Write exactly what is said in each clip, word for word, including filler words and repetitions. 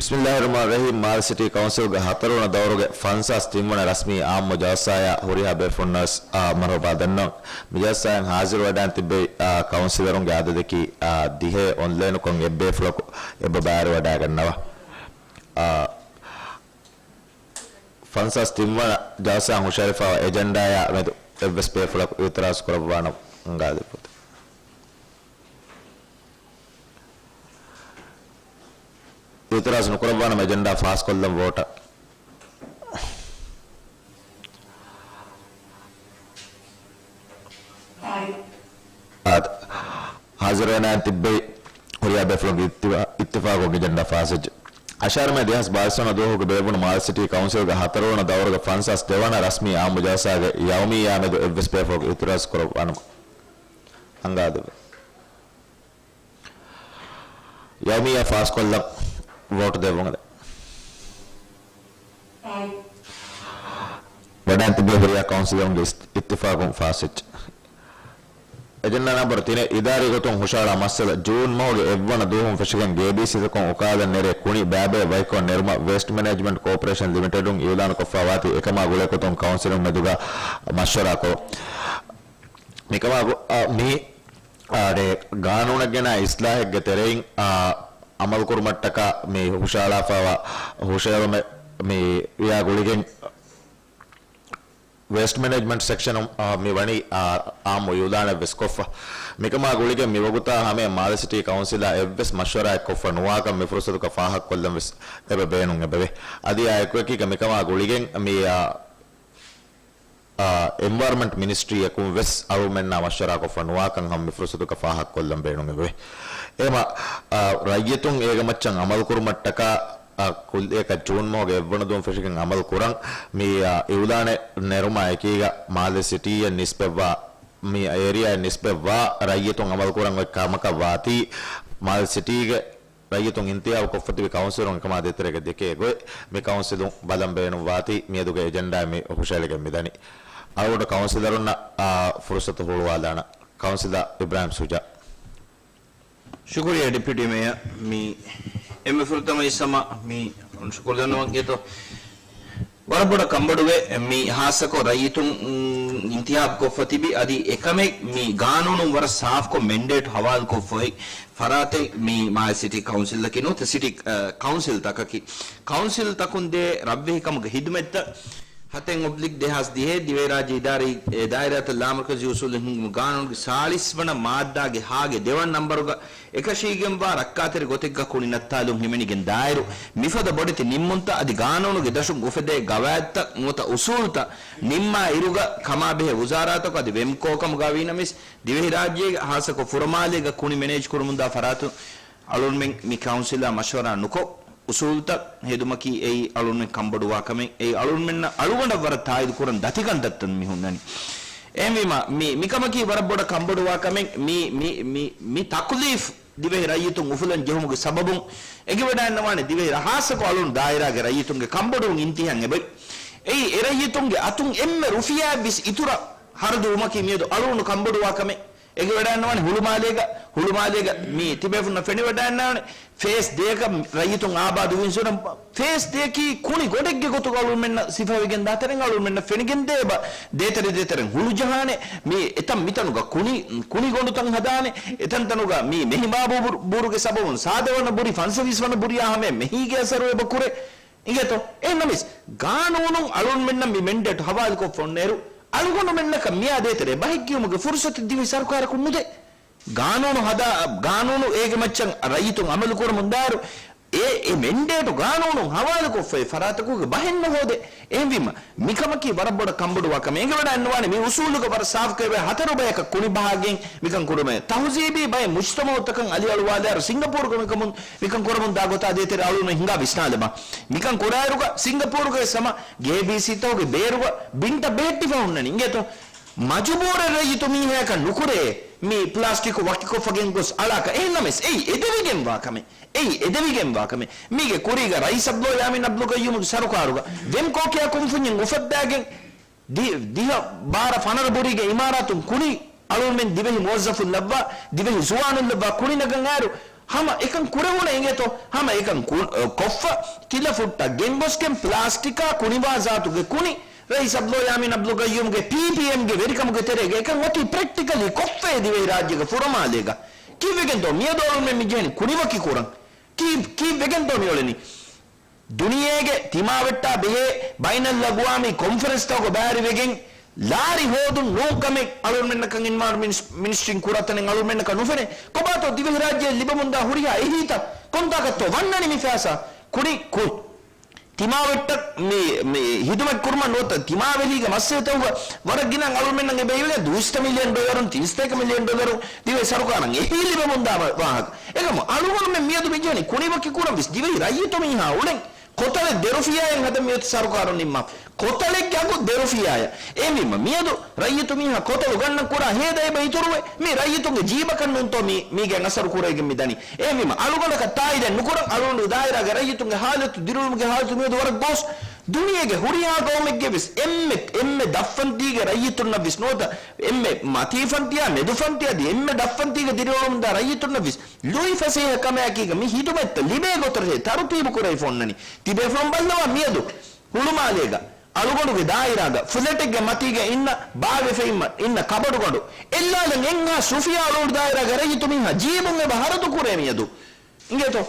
ބިސްމިއްލާހިއްރަޙްމާނިއްރަޙީމް. މާލެ ސިޓީ ކައުންސިލްގެ ހަތަރުވަނަ ދައުރުގެ ފަންސާސް ތިންވަނަ ރަސްމީ އާއްމު ޖަލްސާޔާ ހުރިހާ ބޭފުޅުންނަށް، އާ، މަރުޙަބާ ދަންނަވަން. މި ޖަލްސާއަށް ހާޒިރުވެވަޑައިގެން ތިއްބެވި، އާ، ކައުންސިލަރުންގެ އަދަދަކީ، އާ، ދިހައެއް. އޮންލައިނުކޮށް އެއްބޭފުޅަކު އެބަ ބައިވެރިވަޑައިގަންނަވާ. އާ، ފަންސާސް ތިންވަނަ ޖަލްސާއަށް ހުށަހެޅިފައިވާ އެޖެންޑާއާ މެދު އެއްވެސް ބޭފުޅަކު އިއުތިރާޒު ކުރައްވާނަމަ އަންގާދެއްވުން. އިއުތިރާޒު ނުކުރައްވާނަމަ އެޖެންޑާ ފާސްކޮށްލަން ވޯޓަށް. އާދެ. ހާޒިރުވެވަޑައިގެން ތިއްބެވި ހުރިހާ ބޭފުޅުންގެ އިއްތިފާ-، އިއްތިފާގުން އެޖެންޑާ ފާސްވެއްޖެ. އަށާރަ މޭ ދެހާސް ބާވީސް ވަނަ ދުވަހުގެ ބޭއްވުނު މާލެ ސިޓީ ކައުންސިލްގެ ހަތަރުވަނަ ދައުރުގެ ފަންސާސް ދެވަނަ ރަސްމީ އާއްމު ޖަލްސާގެ ޔައުމިއްޔާ މެދު އެއްވެސް ބޭފުޅަކު އިއުތިރާޒު ކުރައްވާނަމަ އަންގާދެއްވުން. ޔައުމިއްޔާ ފާސްކޮށްލަން ވޯޓު ދެއްވުން. އާދެ. ވަޑައިގެން ތިއްބެވި ހުރިހާ ކައުންސިލަރުންގެ އިސް-، އިއްތިފާގުން ފާސްވެއްޖެ. އެޖެންޑާ ނަންބަރު ތިނެއް، އިދާރީ ގޮތުން ހުށަހަޅާ މައްސަލަ. ޖޫން މަހުގެ އެއްވަނަ ދުވަހުން ފެށިގެން ގޭބީސީތަކުން އުކާލަން ނެރޭ ކުނި ބައިބައި ވަކިކޮށް ނެރުމަށް ވޭސްޓް މެނޭޖްމަންޓް ކޯޕަރޭޝަން ލިމިޓެޑުން އިއުލާނުކޮށްފައިވާތީ، އެކަމާ ގުޅޭގޮތުން ކައުންސިލުން މެދުގަ މަޝްވަރާކޮށް، މިކަމާ ގު-، އާ، މި، އާ، ގާނޫނެއްގެނާ އިސްލާހެއްގެ ތެރެއިން، އާ، އަމަލުކުރުމަށްޓަކާ މި ހުށަހަޅާފައިވާ ހުށަހެޅުމެއް މި ވިޔާ ގުޅިގެން، ވޭސްޓް މެނޭޖްމަންޓް ސެކްޝަނުން، އާ، މި ވަނީ، އާ، އާއްމު އިއުލާނެއްވެސް ކޮށްފަ. މިކަމާ ގުޅިގެން މިވަގުތާ ހަމަޔަށް މާލެ ސިޓީ ކައުންސިލާ އެއްވެސް މަޝްވަރާއެއް ކޮށްފަ ނުވާކަން މި ފުރުސަތުގަ ފާހަގަކޮށްލަންވެސް އެބަ ބޭނުން އެބަވޭ. އަދި އާ އެކުއެކީގަ މިކަމާ ގުޅިގެން މި، އާ، އާ، އެންވަޔަރަންމަންޓް މިނިސްޓްރީއަކުން ވެސް އަޅުމެންނާ މަޝްވަރާކޮށްފަ ނުވާކަން ހަމަ މި ފުރުސަތުގަ ފާހަގަކޮށްލަން ބޭނުން އެބަވޭ. އެހެމަ، އާ، ރައްޔިތުން އޭގެ މައްޗަށް އަމަލުކުރުމަށްޓަކާ، އާ، ކުއްލިއަކަށް ޖޫން މަހުގެ އެއްވަނަ ދުވަހުން ފެށިގެން އަމަލު ކުރަން މި، އާ، އިއުލާނެއް ނެރުމާ އެކީގަ މާލެ ސިޓީއަށް ނިސްބަތްވާ، މި އޭރިއާއަށް ނިސްބަތްވާ ރައްޔިތުން އަމަލުކުރަން އޮތް ކަމަކަށް ވާތީ، މާލެ ސިޓީގެ ރައްޔިތުން އިންތިހާބު ކޮށްފަ ތިބި ކައުންސިލުން އެކަމާ ދޭތެރޭގަ ދެކޭ ގޮތް މި ކައުންސިލުން ބަލަން ބޭނުން ވާތީ، މިއަދުގެ އެޖެންޑާއެއް މި ހުށަހެޅިގެން މިދަނީ. އަޅުގަނޑު ކައުންސިލަރުންނަށް، އާ، ފުރުސަތު ހުޅުވާލާނަން. ކައުންސިލަރ އިބްރާހިމް ސުޖާ. ޝުކުރިއްޔާ ޑެޕިއުޓީ މޭޔަރ. މި އެންމެ ފުރަތަމައި ސަމާ މި ޝުކުރު ދަންނަވަން އިނގޭތޯ. ވަރަށް ބޮޑަށް ކަންބޮޑުވޭ މި ހާއްސަކޮށް ރައްޔިތުން، އުން، އިންތިހާބު ކޮށްފަ ތިބި އަދި އެކަމެއް މި ގާނޫނުން ވަރަށް ސާފްކޮށް މެންޑޭޓް ހަވާލުކޮށްފައި ފަރާތެއް މި މާލެ ސިޓީ ކައުންސިލްއަކީ ނުވަތަ ސިޓީ، އަ، ކައުންސިލްތަކަކީ. ކައުންސިލްތަކުން ދޭ ރަށްވެހިކަމުގެ ހިދުމަތްތައް ހަތެއް އޮބްލިކް ދެހާސް ދިހައެއް ދިވެހިރާއްޖެ އިދާރީ، އެ، ދާއިރާތައް ލާމަރުކަޒީ އުސޫލު ހިންގުމު ގާނޫނުގެ ސާޅީސް ވަނަ މާއްދާގެ ހާގެ ދެވަނަ ނަންބަރުގަ އެކަށީގެންވާ ރައްކާތެރި ގޮތެއްގަ ކުނި ނައްތާލުން ހިމެނިގެން ދާއިރު، މިފަދަ ބޮޑެތި ނިންމުންތައް އަދި ގާނޫނުގެ ދަށުން އުފެދޭ ގަވާއިދުތައް ނުވަތަ އުސޫލުތައް ނިންމާ އިރުގަ ކަމާބެހޭ ވުޒާރާތަކު އަދި ވެމްކޯ ކަމުގަ ވީނަމަވެސް، ދިވެހިރާއްޖޭގެ ހާއްސަކޮށް ފުރަމާލޭގަ ކުނި މެނޭޖް ކުރަމުންދާ ފަރާތުން އަޅުންމެން މި ކައުންސިލާ މަޝްވަރާ ނުކޮށް، އުސޫލުތައް ހެދުމަކީ އެއީ އަޅުންމެން ކަންބޮޑުވާ ކަމެއް. އެއީ އަޅުންމެންނަށް އަޅުގަނޑަށް ވަރަށް ތާއީދު ކުރަން ދަތިގަނޑަށްތަން މި ހުންނަނީ. އެހެންވީމަ، މި، މިކަމަކީ ވަރަށް ބޮޑަށް ކަންބޮޑުވާ ކަމެއް. މި، މި، މި، މި ތަކުލީފް ދިވެހި ރައްޔިތުން އުފުލަން ޖެހުމުގެ ސަބަބުން އެނގިވަޑައިގަންނަވާނެ ދިވެހި ރަ-، ހާއްސަކޮށް އަޅުން ދާއިރާގެ ރައްޔިތުންގެ ކަންބޮޑުވުން އިންތިހާން އެބައި. އެއީ އެ ރައްޔިތުންގެ އަތުން އެންމެ ރުފިޔާއެއްވެސް އިތުރަށް ހަރަދުވުމަކީ މިއަދު އަޅުގަނޑު ކަންބޮޑުވާ ކަމެއް. އެނގިވަޑައިގަންނަވާނެ ހުޅުމާލޭގަ، ހުޅުމާލޭގަ މި ތިބޭފުންނަށް ފެނިވަޑައިގަންނަވާނެ ފޭސް ދޭކަށް ރައްޔިތުން އާބާދު ވިންސުރަން ފޭސް ދޭކީ ކުނި ގޮނޑެއްގެ ގޮތުގަ އަޅުންމެންނަށް ސިފަވެގެން ދާތެރެން އަޅުންމެންނަށް ފެނިގެންދޭ އެބަ ދޭތެރެ ދޭތެރެން ހުޅުޖަހާނެ. މި އެތަން މިތަނުގަ ކުނި، ކުނި ގޮނޑުތައް ހަދާނެ. އެތަންތަނުގަ މި މެހި ބާބޫ ބުރު، ބުރުގެ ސަބަބުން ސާދަ ވަނަ ބުރި ފަންސަވީސް ވަނަ ބުރިއާ ހަމަޔަށް މެހީގެ އަސަރު އެބަ ކުރޭ. އިނގޭތޯ؟ އެހެންނަމަވެސް، ގާނޫނުން އަޅުންމެންނަށް މި މެންޑޭޓް ހަވާލުކޮށްފަ އޮންނައިރު، އަޅުގަނޑުމެންނަކަށް މިއާ ދޭތެރޭ ބަހެއްގެއުމުގެ ފުރުސަތެއް ދިވެހި ސަރުކާރަކުން ނުދޭ. ގާނޫނު ހަދާ، ގާނޫނު އޭގެ މައްޗަށް ރައްޔިތުން އަމަލުކުރަމުންދާއިރު، އެ، އެ މެންޑޭޓު ގާނޫނުން ހަވާލުކޮށްފައި ފަރާތަކުގެ ބަހެއް ނުހޯދޭ. އެހެންވީމަ، މިކަމަކީ ވަރަށް ބޮޑަށް ކަންބޮޑުވާ ކަމެއް. އެނގިވަޑައިގަންނަވާނެ މި އުސޫލުގަ ވަރަށް ސާފުކޮށް އެބަ ހަތަރު ބަޔަކަށް ކުނި ބަހާގެން މިކަން ކުރުމޭ. ތަހުޒީބީ ބައެއް މުޖްތަމައުތަކަށް އަލިއަޅުވާލާއިރު ސިންގަޕޫރުގަ މިކަމުން، މިކަން ކުރަމުންދާ ގޮތާ ދޭތެރޭ އަޅުން ހިނގާ ވިސްނާލަބަ. މިކަން ކުރާއިރުގަ ސިންގަޕޫރުގައި ސަމަ ގޭބީސީތަކުގެ ބޭރުގަ ބިންތައް ބެހެއްޓިފަ ހުންނަނީ. އިނގޭތޯ؟ މަޖުބޫރަށް ރައްޔިތު މީހަކަށް ނުކުރޭ މި ޕްލާސްޓިކު ވަކިކޮށްފަގެން ގޮސް އަޅާކަށް. އެހެންނަމަވެސް، އެއީ އެދެވިގެންވާ ކަމެއް. އެއީ އެދެވިގެންވާ ކަމެއް. މީގެ ކުރީގަ ރައީސް އަބްދުﷲ ޔާމީން އަބްދުލްގައްޔޫމުގެ ސަރުކާރުގަ ވެމްކޯ ކިޔާ ކުންފުންޏެއް އުފައްދާގެން، ދި-، ދިހަ ބާރަ ފަނަރަ ބުރީގެ އިމާރާތުން ކުނި އަޅުންމެން ދިވެހި މުވައްޒަފުން ލައްވާ، ދިވެހި ޒުވާނުން ލައްވާ ކުނި ނަގަން އައިރު، ހަމަ އެކަން ކުރެވުނެ އިނގޭތޯ؟ ހަމަ އެކަން ކު-، ކޮށްފަ ތިލަފުއްޓަށް ގެންގޮސްގެން ޕްލާސްޓިކާ ކުނިވާޒާތުގެ ކުނި ރައީސް އަބްދުﷲ ޔާމީން އަބްދުލް ގައްޔޫމްގެ ޕީޕީއެމްގެ ވެރިކަމުގެ ތެރޭގަ އެކަން އޮތީ ޕްރެކްޓިކަލީ ކޮށްފައޭ ދިވެހިރާއްޖޭގެ ފުރަމާލޭގަ. ކީއްވެގެންތޯ މިއަދު އަޅުންމެން މި ޖެހެނީ ކުނިވަކި ކުރަން؟ ކީ-، ކީއްވެގެންތޯ މިއުޅެނީ؟ ދުނިޔޭގެ ތިމާވެއްޓާ ބެހޭ ބައިނަލްއަގުވާމީ ކޮންފަރެންސްތަކުގަ ބައިވެރިވެގެން ލާރި ހޯދުން ނޫން ކަމެއް އަޅުންމެންނަކަށް އެންވަޔަރަންމަންޓް މިނިސްޓްރީން ކުރާ ތަނެއް އަޅުންމެންނަކަށް ނުފެނޭ. ކޮބާތޯ ދިވެހިރާއްޖެ ލިބެމުންދާ ހުރިހާ އެހީތައް؟ ކޮންތާކަށްތޯ ވަންނަނީ މި ފައިސާ؟ ކުނި ކު-، ތިމާވެއްޓަށް މި، މި ހިދުމަތް ކުރުމަށް ނުވަތަ ތިމާވެރީގެ މައްސަލަތަކުގަ ވަރަށް ގިނަ އަޅުންމެންނަށް އެބަ އިވިގެން ދުއިސައްތަ މިލިއަން ޑޮލަރުން ތިރީސްތަކެއް މިލިއަން ޑޮލަރުން ދިވެހި ސަރުކާރަށް އެހީ ލިބެމުންދާ ވާހަކަ. އެކަމު އަޅުގަނޑުމެން މިއަދު މި ޖެހެނީ ކުނިވަކި ކުރަން ވެސް ދިވެހި ރައްޔިތު މީހާ އުޅެން. ކޮތަޅެއް ދެ ރުފިޔާއެއް ހަދަން މިއޮތީ ސަރުކާރުން ނިންމާފަ. ކޮތަޅެއްގެ އަގު ދެ ރުފިޔާއެއް. އެހެންވީމަ މިއަދު ރައްޔިތު މީހާ ކޮތަޅު ގަންނަން ކުރާ ހޭދަ އެބަ އިތުރުވެ، މީ ރައްޔިތުންގެ ޖީބަކަށް ނޫންތޯ މީ، މީގެ އަސަރު ކުރެވިގެން މި ދަނީ. އެހެންވީމަ އަޅުގަނޑަކަށް ތާއީދެއް ނުކުރަން، އަޅުގަނޑު ދާއިރާގެ ރައްޔިތުންގެ ހާލަތު، ދިރިއުޅުމުގެ ހާލަތު މިއަދު ވަރަށް ގޯސް. ދުނިޔޭގެ ހުރިހާ ގައުމެއްގެ ވެސް އެންމެ، އެންމެ ދަށްފަންތީގެ ރައްޔިތުންނަށް ވެސް ނުވަތަ އެންމެ މަތީ ފަންތިއާ، މެދު ފަންތި އަދި އެންމެ ދަށްފަންތީގަ ދިރިއުޅުމުންދާ ރައްޔިތުންނަށް ވެސް ލުއިފަސޭހަ ކަމާއެކީގަ މި ހިދުމަތްތައް ލިބޭ ގޮތަށް ތަރުތީބު ކުރެވިފަ އޮންނަނީ. ތިބޭފުޅުން ބައްލަވާ މިއަދު ހުޅުމާލޭގަ އަޅުގަނޑުގެ ދާއިރާގަ ފްލެޓެއްގެ މަތީގަ އިންނަ ބާވެފައި އިންނަ ކަބަޑުގަނޑު އެއްލާލަން އެއްހާސް ރުފިޔާ އަޅުގަނޑު ދާއިރާގެ ރައްޔިތު މީހާ ޖީބުން އެބަ ހަރަދު ކުރޭ މިއަދު. އިނގޭތޯ؟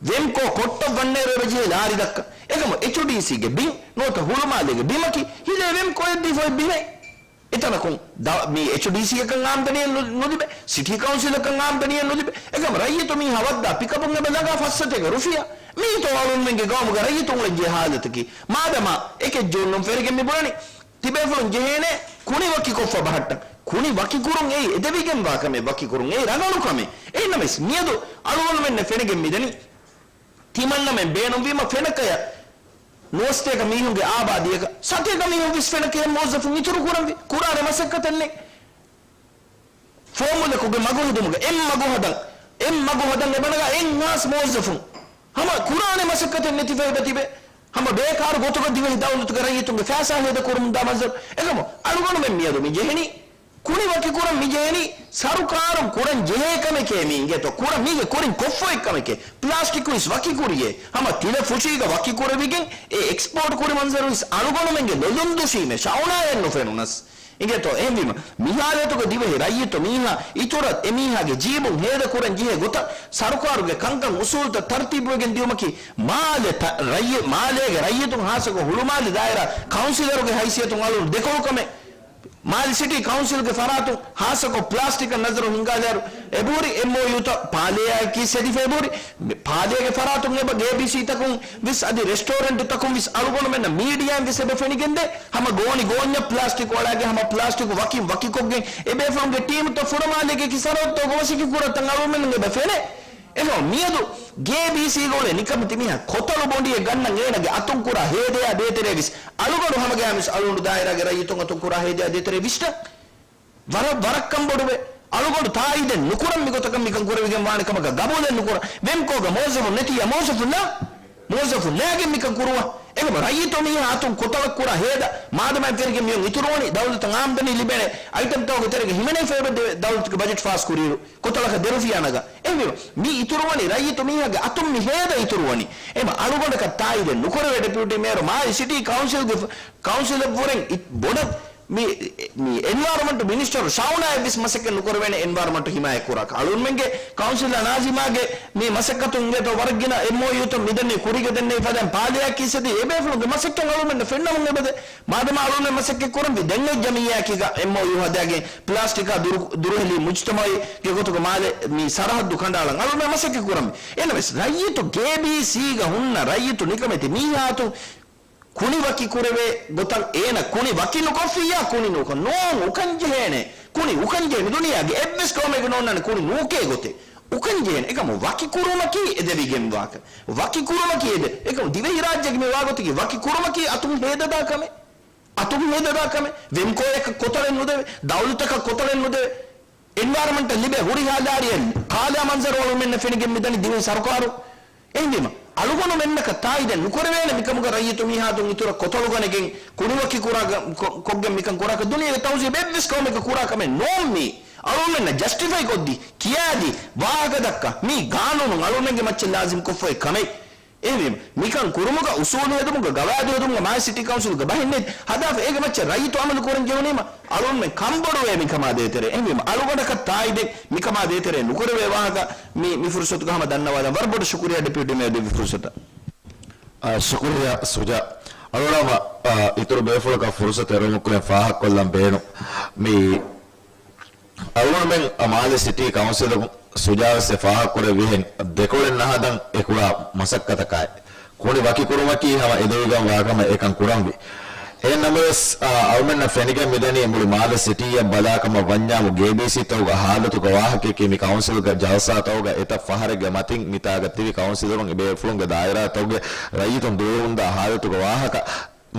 ވެމްކޯ ކޮއްޓަށް ވަންނޭރު އެބަ ޖެހޭ ލާރި ދައްކަ. އެކަމު އެޗްޑީސީގެ ބިން ނުވަތަ ހުޅުމާލޭގެ ބިމަކީ ހިލޭ ވެމްކޯ އެއްދީފައި ބިމެއް. އެތަނަކުން ދަ-، މި އެޗްޑީސީއަކަށް އާމްދަނީއެއް ނު-، ނުލިބޭ، ސިޓީ ކައުންސިލަކަށް އާމްދަނީއެއް ނުލިބޭ. އެކަމު ރައްޔިތު މީހާ ވައްދާ ޕިކަޕުން އެބަ ލަގާ ފައްސަތޭކަ ރުފިޔާ. މީތޯ އަޅުންމެންގެ ގައުމުގަ ރައްޔިތުން އުޅެންޖެހޭ ހާލަތަކީ؟ މާދަމާ އެކެއް ޖޫނުން ފެނިގެން މި ބުނަނީ، ތިބޭފުޅުން ޖެހޭނެ ކުނި ވަކިކޮށްފަ ބަހައްޓަން. ކުނި ވަކިކުރުން އެއީ އެދެވިގެންވާ ކަމެއް، ވަކިކުރުން އެއީ ރަނގަޅު ކަމެއް. އެހެންނަމަވެސް މިއަދު އަޅުގަނޑުމެންނަށް ފެނިގެން މިދަނީ، ތިމަންނަމެން ބޭނުންވީމަ ފެނަކަޔަށް ނުވަސަތޭކަ މީހުންގެ އާބާދީއަކަށް ސަތޭކަ މީހުން ވެސް ފެނަކަޔަށް މުވައްޒަފުން އިތުރު ކުރަންވީ. ކުރާނެ މަސައްކަތެއް ނެތް. ފޯމުލަކުގެ މަގު ހެދުމުގެ އެއް މަގު ހަދަން، އެއް މަގު ހަދަން އެބަ ނަގާ އެއްހާސް މުވައްޒަފުން. ހަމަ ކުރާނެ މަސައްކަތެއް ނެތިފަ އެބަ ތިބެ. ހަމަ ބޭކާރު ގޮތުގަ ދިވެހި ދައުލަތުގެ ރައްޔިތުންގެ ފައިސާ ހޭދަ ކުރަމުންދާ މަންޒަރު. އެކަމު އަޅުގަނޑުމެން މިއަދު މި ޖެހެނީ ކުނި ވަކިކުރަން މި ޖެހެނީ ސަރުކާރުން ކުރަން ޖެހޭ ކަމެކޭ މީ އިނގޭތޯ. ކުރަން މީގެ ކުރިން ކޮށްފައި ކަމެކޭ. ޕްލާސްޓިކް ވެސް ވަކިކުރިޔޭ. ހަމަ ތިލަ ފުށީގަ ވަކިކުރެވިގެން އެ އެކްސްޕޯޓް ކުރި މަންޒަރު ވެސް އަޅުގަނޑުމެންގެ ލޮލުން ދުށީމޭ. ޝައުނާއެއް ނުފެނުނަސް. އިނގޭތޯ. އެހެންވީމަ މިހާލަތުގަ ދިވެހި ރައްޔިތު މީހާ އިތުރަށް އެމީހާގެ ޖީބުން ހޭދަ ކުރަން ޖެހޭ ގޮތަށް ސަރުކާރުގެ ކަންކަން އުސޫލުތައް ތަރުތީބުވެގެން ދިޔުމަކީ މާލެ ތަ-، ރައްޔި-، މާލޭގެ ރައްޔިތުން ހާއްސަކޮށް ހުޅުމާލެ ދާއިރާ ކައުންސިލަރުގެ ހައިސިއްޔަތުން އަޅުން ދެކޮޅު ކަމެއް. މާލެ ސިޓީ ކައުންސިލްގެ ފަރާތުން ހާއްސަކޮށް ޕްލާސްޓިކަށް ނަޒަރު ހިންގާލާއިރު، އެބަހުރި އެމްއޯޔޫތައް ޕާލޭއާއެކީ ސެދިފަ އެބަހުރި. މި ޕާލޭގެ ފަރާތުން އެބަ ގޭބީސީތަކުން ވެސް އަދި ރެސްޓޯރެންޓުތަކުން ވެސް އަޅުގަނޑުމެންނަށް މީޑިއާއިން ވެސް އެބަ ފެނިގެންދޭ. ހަމަ ގޯނި ގޯންޏަށް ޕްލާސްޓިކް އޮޅާގެން ހަމަ ޕްލާސްޓިކް ވަކިން ވަކިކޮށްގެން އެބޭފުޅުންގެ ޓީމުތައް ފުރަމާލޭގެ އެކި ސަރަހައްދުތަކުގަ ވަކިކޮށް ކުރާ ތަން އަޅުގަނޑުމެންނަށް އެބަ ފެނޭ. އެހެން މިއަދު ގޭބީސީގަ އުޅޭ ނިކަމެތި މީހާ ކޮތަޅު ބޮނޑިއެއް ގަންނަން އޭނަގެ އަތުން ކުރާ ހޭދަޔާ ދޭތެރޭ ވެސް އަޅުގަނޑު ހަމަގައިމުވެސް އަޅުގަނޑު ދާއިރާގެ ރައްޔިތުން އަތުން ކުރާ ހޭދަޔާ ދޭތެރޭ ވިސްނަން. ވަރަށް، ވަރަށް ކަންބޮޑުވޭ. އަޅުގަނޑު ތާއީދެއް ނުކުރަން މިގޮތަކަށް މިކަން ކުރެވިގެން ވާނެ ކަމަކަށް ގަބޫލެއް ނުކުރަން. ވެމްކޯގަ މުވައްޒަފުން ނެތިއްޔާ މުވައްޒަފުން ނާ، މުވައްޒަފުން ނާގެން މިކަން ކުރުވަން. އެކަމަ ރައްޔިތު މީހާ އަތުން ކޮތަޅަށް ކުރާ ހޭދަ މާދަމާ ފެނިގެން މިއޮން އިތުރުވަނީ ދައުލަތަށް އާމްދަނީ ލިބޭނެ އައިޓަމްތަކުގެ ތެރޭގަ ހިމެނޭ ފޭބަ ދެވޭ ދައުލަތުގެ ބަޖެޓް ފާސް ކުރިއިރު. ކޮތަޅަކަށް ދެ ރުފިޔާ ނަގާ. އެހެންވީމަ، މި އިތުރުވަނީ ރައްޔިތު މީހާގެ އަތުން މި ހޭދަ އިތުރުވަނީ. އެމަ އަޅުގަނޑަކަށް ތާއީދެއް ނުކުރެވޭ ޑެޕިއުޓީ މޭޔަރު މާލެ ސިޓީ ކައުންސިލްގެ ފު-، ކައުންސިލަށްވުރެން އި-، ބޮޑަށް މި، މި އެންވާރަމަންޓް މިނިސްޓަރު ޝައުނާއެއް ވެސް މަސައްކަތް ނުކުރެވޭނެ އެންވާރަމަންޓް ހިމާޔަތް ކުރާކަށް. އަޅުންމެންގެ ކައުންސިލަރ ނާޒިމާގެ މި މަސައްކަތުން އިނގޭތޯ ވަރަށް ގިނަ އެމްއޯޔޫތައް މިދަނީ ކުރީގަ ދެންނެވި ފަދައިން ޕާލެއާ ކީސްއެދި އެބޭފުޅުންގެ މަސައްކަތް އަޅުންމެންނަށް ފެންނަމުން އެބަދޭ. މާދަމާ އަޅުންމެން މަސައްކަތް ކުރަންވީ ދެން އޮތް ޖަމިއްޔާއެކީގަ އެމްއޯޔޫ ހަދާގެން ޕްލާސްޓިކާ ދުރު-، ދުރުހެލީ މުޖްތަމައުގެ ގޮތުގަ މާލެ މި ސަރަހައްދު ކަނޑައަޅަން އަޅުންމެން މަސައްކަތް ކުރަންވީ. އެހެންނަމަވެސް ރައްޔިތު ގޭބީސީގަ ހުންނަ ރައްޔިތު ނިކަމެތި މީހާ އަތުން ކުނި ވަކި ކުރެވޭ ގޮތަށް އޭނަ ކުނި ވަކި ނުކޮށްފިއްޔާ ކުނި ނޫކަން. ނޫން، އުކަން ޖެހޭނެ. ކުނި އުކަން ޖެހޭނެ. ދުނިޔޭގެ އެއްވެސް ގައުމެއްގަ ނޯންނާނެ ކުނި ނޫކޭ ގޮތެއް. އުކަން ޖެހޭނެ. އެކަމު ވަކި ކުރުމަކީ އެދެވިގެންވާކަން. ވަކި ކުރުމަކީ އެދެ-، އެކަމު ދިވެހިރާއްޖޭގެ މި ވާގޮތަކީ ވަކި ކުރުމަކީ އަތުން ހޭދަދާ ކަމެއް. އަތުން ހޭދަދާ ކަމެއް. ވެމްކޯއަކަށް ކޮތަޅެއް ނުދެވޭ. ދައުލަތަކަށް ކޮތަޅެއް ނުދެވޭ. އެންވާރަމަންޓަށް ލިބޭ ހުރިހާ ލާރިއެއް ކާލާ މަންޒަރު އަޅުމެންނަށް ފެނިގެން މިދަނީ ދިވެހި ސަރުކާރު. އެހެންވީމަ، އަޅުގަނޑުމެންނަކަށް ތާއީދެއް ނުކުރެވޭނެ މިކަމުގަ ރައްޔިތު މީހާތުން އިތުރަށް ކޮތަޅު ގަނެގެން ކުނިވަކި ކުރާ ގަ-، ކޮ-، ކޮށްގެން މިކަން ކުރާކަށް. ދުނިޔޭގެ ތަހުޒީބު އެއްވެސް ގައުމެއްގަ ކުރާ ކަމެއް ނޫން މީ. އަޅުގަނޑުމެންނަށް ޖަސްޓިފައި ކޮށްދީ، ކިޔާދީ، ވާހަކަދައްކާ، މީ ގާނޫނުން އަޅުގަނޑުމެންގެ މައްޗަށް ލާޒިމް ކޮށްފައި ކަމެއް. އެހެންވީމަ، މިކަން ކުރުމުގަ އުސޫލު ހެދުމުގަ ގަވާއިދު ހެދުމުގަ މާލެ ސިޓީ ކައުންސިލްގެ ބަހެއް ނެތް. ހަދާފަ އޭގެ މައްޗަށް ރައްޔިތު އަމަލު ކުރަން ޖެހުނީމަ، އަޅުގަނޑުމެން ކަންބޮޑުވޭ މިކަމާ ދޭތެރޭ. އެހެންވީމަ، އަޅުގަނޑަކަށް ތާއީދެއް މިކަމާ ދޭތެރޭ ނުކުރެވޭ ވާހަކަ މި، މި ފުރުސަތުގަ ހަމަ ދަންނަވާލަން. ވަރަށް ބޮޑަށް ޝުކުރިއްޔާ ޑެޕިއުޓީ މޭޔަރ ދެއްވި ފުރުސަތަށް. އާ، ޝުކުރިއްޔާ ސުޖާ. އަޅުގަނޑު ހަމަ، އާ، އިތުރު ބޭފުޅަކަށް ފުރުސަތު އެރުވުމުގެ ފާހަގަކޮށްލަން ބޭނުން. މި އަޅުގަނޑުމެން މާލެ ސިޓީ ކައުންސިލުން ސުޖާވެސް ފާހަގަކުރެއްވިހެން ދެކޮޅެއް ނަހަދަން އެ ކުރާ މަސައްކަތަކާއި، ކުނި ވަކިކުރުމަކީ ހަމަ އެދެވިގެން ވާ ކަމެއް އެކަން ކުރަންވީ. އެހެން ނަމަވެސް، އާ، އަޅުމެންނަށް ފެނިގެން މިދަނީ މުޅި މާލެ ސިޓީއަށް ބަލާކަމަށް ވަންޏާމު ގޭބީސީތަކުގަ ހާލަތުގެ ވާހަކައަކީ މި ކައުންސިލްގެ ޖަލްސާތަކުގަ އެތައް ފަހަރެއްގެ މަތިން މިތާގަ ތިބި ކައުންސިލަރުން އެބޭފުޅުންގެ ދާއިރާތަކުގެ ރައްޔިތުން ދުވެވުންދާ ހާލަތުގެ ވާހަކަ.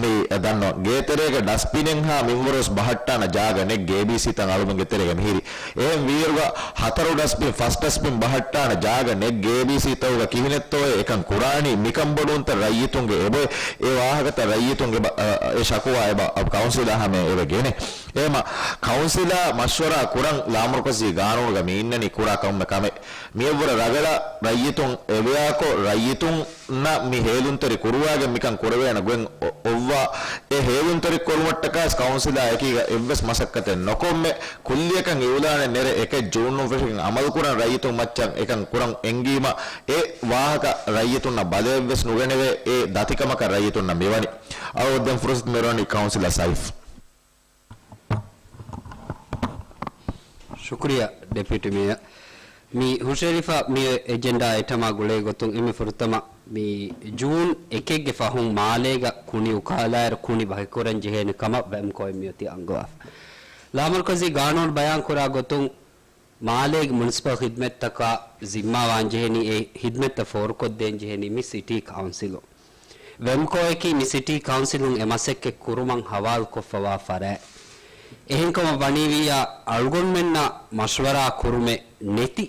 މި ދަންނަވަން. ގޭތެރޭގެ ޑަސްބިނެއްހާ މިންވަރުވެސް ބަހައްޓާނެ ޖާގަ ނެތް ގޭބީސީތައް އަޅުމެންގެ ތެރޭގަ މިހިރީ. އެހެން ވީއިރުގަ ހަތަރު ޑަސްބިން، ފަސް ޑަސްބިން ބަހައްޓާނެ ޖާގަ ނެތް ގޭބީސީތަކުގަ ކިހިނެއްތޯއޭ އެކަން ކުރާނީ؟ މިކަން ބޮޑުވުންތައް ރައްޔިތުންގެ އެބައޮތް. އެ ވާހަކަތައް ރައްޔިތުންގެ ބަ-، އަ، އަ، އެ ޝަކުވާ އެބަ، އަ، ކައުންސިލާ ހަމަޔަށް އެބަ ގެނެ. އެހެމަ ކައުންސިލާ މަޝްވަރާ ކުރަން ލާމަރުކަޒީ ގާނޫނުގަ މި އިންނަނީ ކުރާ ކަމެއް ކަމެއް. މިއަށްވުރެ ރަގަޅަށް ރައްޔިތުން އެވެއާކޮށް، ރައްޔިތުންނަށް މި ހޭލުންތެރި ކުރުވާގެން މިކަން ކުރެވޭނެ ގޮތް އޮ-، އޮއްވާ. އެ ހޭލުންތެރި ކުރުމަށްޓަކާސް ކައުންސިލާ އެކީގަ އެއްވެސް މަސައްކަތެއް ނުކޮށްމެ، ކުއްލިއަކަށް އިއުލާނެއް ނެރެ އެކެއް ޖޫނުން ފެށިގެން އަމަލުކުރަން ރައްޔިތުން މައްޗަށް އެކަން ކުރަން އެންގީމަ، އެ ވާހަކަ ރައްޔިތުންނަށް ބަލައެއްވެސް ނުގެނެވޭ. އެ ދަތިކަމަކަށް ރައްޔިތުންނަށް މިވަނީ. އަޅުގަނޑު ދެން ފުރުސަތު މިއުޅެނީ ކައުންސިލާ ސައިފް. ޝުކުރިއްޔާ ޑެޕިއުޓީ މޭޔަރ. މި ހުށަހެޅިފަ މި އެޖެންޑާ އައިޓަމާ ގުޅޭ ގޮތުން އެންމެ ފުރަތަމަ މި ޖޫން އެކެއްގެ ފަހުން މާލޭގަ ކުނި އުކާލާއިރު ކުނި ވަކިކުރަން ޖެހޭނެ ކަމަށް ވެމްކޯއިން މިއޮތީ އަންގަވާފަ. ލާމަރުކަޒީ ގާނޫނު ބަޔާން ކުރާ ގޮތުން މާލޭގެ މުނިސިޕަލް ޚިދްމަތްތަކާ ޒިންމާވާން ޖެހެނީ، އެ ޚިދްމަތްތައް ފޯރުކޮށްދޭން ޖެހެނީ މި ސިޓީ ކައުންސިލުން. ވެމްކޯއަކީ މި ސިޓީ ކައުންސިލުން އެ މަސައްކަތް ކުރުމަށް ހަވާލުކޮށްފަވާ ފަރާތް. އެހެންކަމަށް ވަނީވިއްޔާ، އަޅުގަނޑުމެންނާ މަޝްވަރާ ކުރުމެއް ނެތި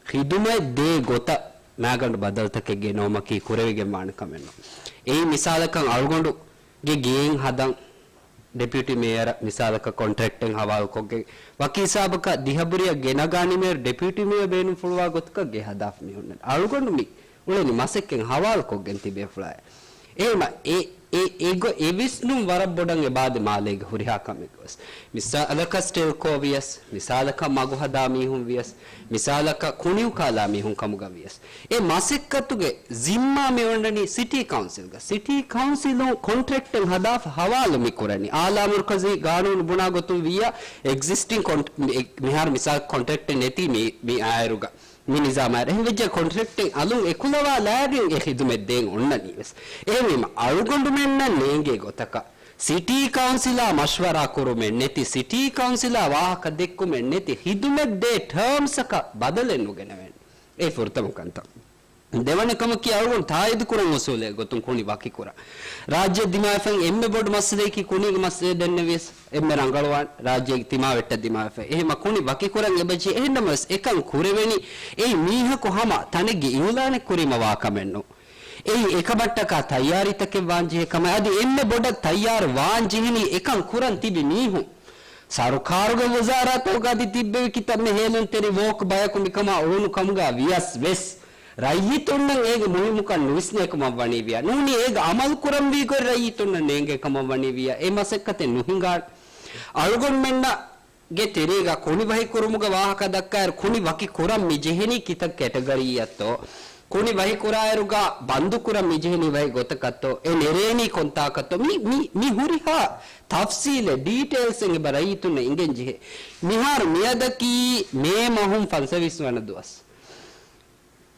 ޚިދުމަތް ދޭ ގޮތަށް މާގަނޑު ބަދަލުތަކެއް ގެނައުމަކީ ކުރެވިގެން ވާނެ ކަމެއް ނޫން. އެއީ މިސާލަކަށް އަޅުގަނޑުގެ ގެއެއް ހަދަން، ޑެޕިއުޓީ މޭޔަރ މިސާލަކަށް ކޮންޓްރެކްޓެއް ހަވާލުކޮށްގެން، ވަކި ހިސާބަކަށް ދިހަ ބުރިއަށް ގެނަގާނީމޭ ޑެޕިއުޓީ މޭޔަރ ބޭނުންފުޅުވާ ގޮތަކަށް ގެ ހަދާފަ މި ހުންނަނީ. އަޅުގަނޑު މި އުޅެނީ މަސައްކަތް ހަވާލުކޮށްގެން ތިބޭފުޅާއި. އެހެމަ އެ، އެ، އެ ގޮ-، އެ ވިސްނުން ވަރަށް ބޮޑަށް އެބާދެ މާލޭގެ ހުރިހާ ކަމެއްގަ ވެސް. މިސާލަކަށް ސްޓެލްކޯ ވިޔަސް، މިސާލަކަށް މަގުހަދާ މީހުން ވިޔަސް، މިސާލަކަށް ކުނިއުކާލާ މީހުން ކަމުގަ ވިޔަސް. އެ މަސައްކަތުގެ ޒިންމާ މި އޮންނަނީ ސިޓީ ކައުންސިލްގަ. ސިޓީ ކައުންސިލުން ކޮންޓްރެކްޓެއް ހަދާފަ ހަވާލު މި ކުރަނީ. އާ ލާމަރުކަޒީ ގާނޫނު ބުނާ ގޮތުން ވިއްޔާ، އެގްޒިސްޓިން ކޮން-، މި-، މިހާރު މިސާލަކަށް ކޮންޓްރެކްޓެއް ނެތީ މި، މި އާއިރުގަ. މި ނިޒާމާއިރު. އެހެން ވެއްޖެ ކޮންޓްރެކްޓެއް އަލުން އެކުލަވާލާގެން އެ ޚިދުމަތް ދޭން އޮންނަނީ ވެސް. އެހެންވީމަ، އަޅުގަނޑުމެންނަށް ނޭނގޭ ގޮތަކަށް، ސިޓީ ކައުންސިލާ މަޝްވަރާ ކުރުމެއް ނެތި، ސިޓީ ކައުންސިލާ ވާހަކަ ދެއްކުމެއް ނެތި، ޚިދުމަތް ދޭ ޓާމްސްއަކަށް ބަދަލެއް ނުގެނެވޭނެ. އެ ފުރަތަމަ ކަންތައް. ދެވަނަ ކަމަކީ، އަޅުގަނޑު ތާއީދު ކުރަން އުސޫލެއް ގޮތުން ކުނި ވަކިކުރަން. ރާއްޖެ ދިމާވެފައި އެންމެ ބޮޑު މައްސަލައަކީ ކުނީގެ މައްސަލަ ދެންނެވިޔަސް އެންމެ ރަނގަޅުވާން ރާއްޖޭގެ ތިމާވެއްޓަށް ދިމާވެފައި. އެހެމަ ކުނި ވަކިކުރަން އެބަޖެހޭ. އެހެންނަމަވެސް އެކަން ކުރެވެނީ އެއީ މީހަކު ހަމަ ތަނެއްގެ އިއުލާނެއް ކުރީމަ ވާ ކަމެއް ނޫން. އެއީ އެކަމަށްޓަކާ ތައްޔާރީތަކެއް ވާން ޖެހޭ ކަމެއް. އަދި އެންމެ ބޮޑަށް ތައްޔާރު ވާން ޖެހެނީ އެކަން ކުރަން ތިބި މީހުން. ސަރުކާރުގެ ވުޒާރާތަކުގަ އަދި ތިއްބެވި ކިތައްމެ ހޭލުންތެރި ވޯކް ބަޔަކު މިކަމާ އުޅުނު ކަމުގަ ވިޔަސް ވެސް، ރައްޔިތުންނަށް އޭގެ މުހިއްމުކަން ނުވިސްނޭ ކަމަށް ވަނީ ވިޔާ. ނޫނީ އޭގެ އަމަލު ކުރަންވީ ގޮތް ރައްޔިތުންނަށް ނޭނގޭ ކަމަށް ވަނީ ވިޔާ. އެ މަސައްކަތެއް ނުހިނގާނެ. އަޅުގަނޑުމެންނަށް ގެ ތެރޭގަ ކުނި ވަހިކުރުމުގެ ވާހަކަ ދައްކާއިރު، ކުނި ވަކި ކުރަން މި ޖެހެނީ ކިތައް ކެޓަގަރީއަށްތޯ، ކުނި ވަހިކުރާއިރުގަ ބަންދުކުރަން މި ޖެހެނީ ވަހި ގޮތަކަށްތޯ، އެ ނެރޭނީ ކޮންތާކަށްތޯ، މި، މި، މި ހުރިހާ ތަފްސީލެއް، ޑީޓެއިލްސްއެއް އެބަ ރައްޔިތުންނަށް އިނގެން ޖެހޭ. މިހާރު މިއަދަކީ މޭ މަހުން ފަންސަވީސް ވަނަ ދުވަސް.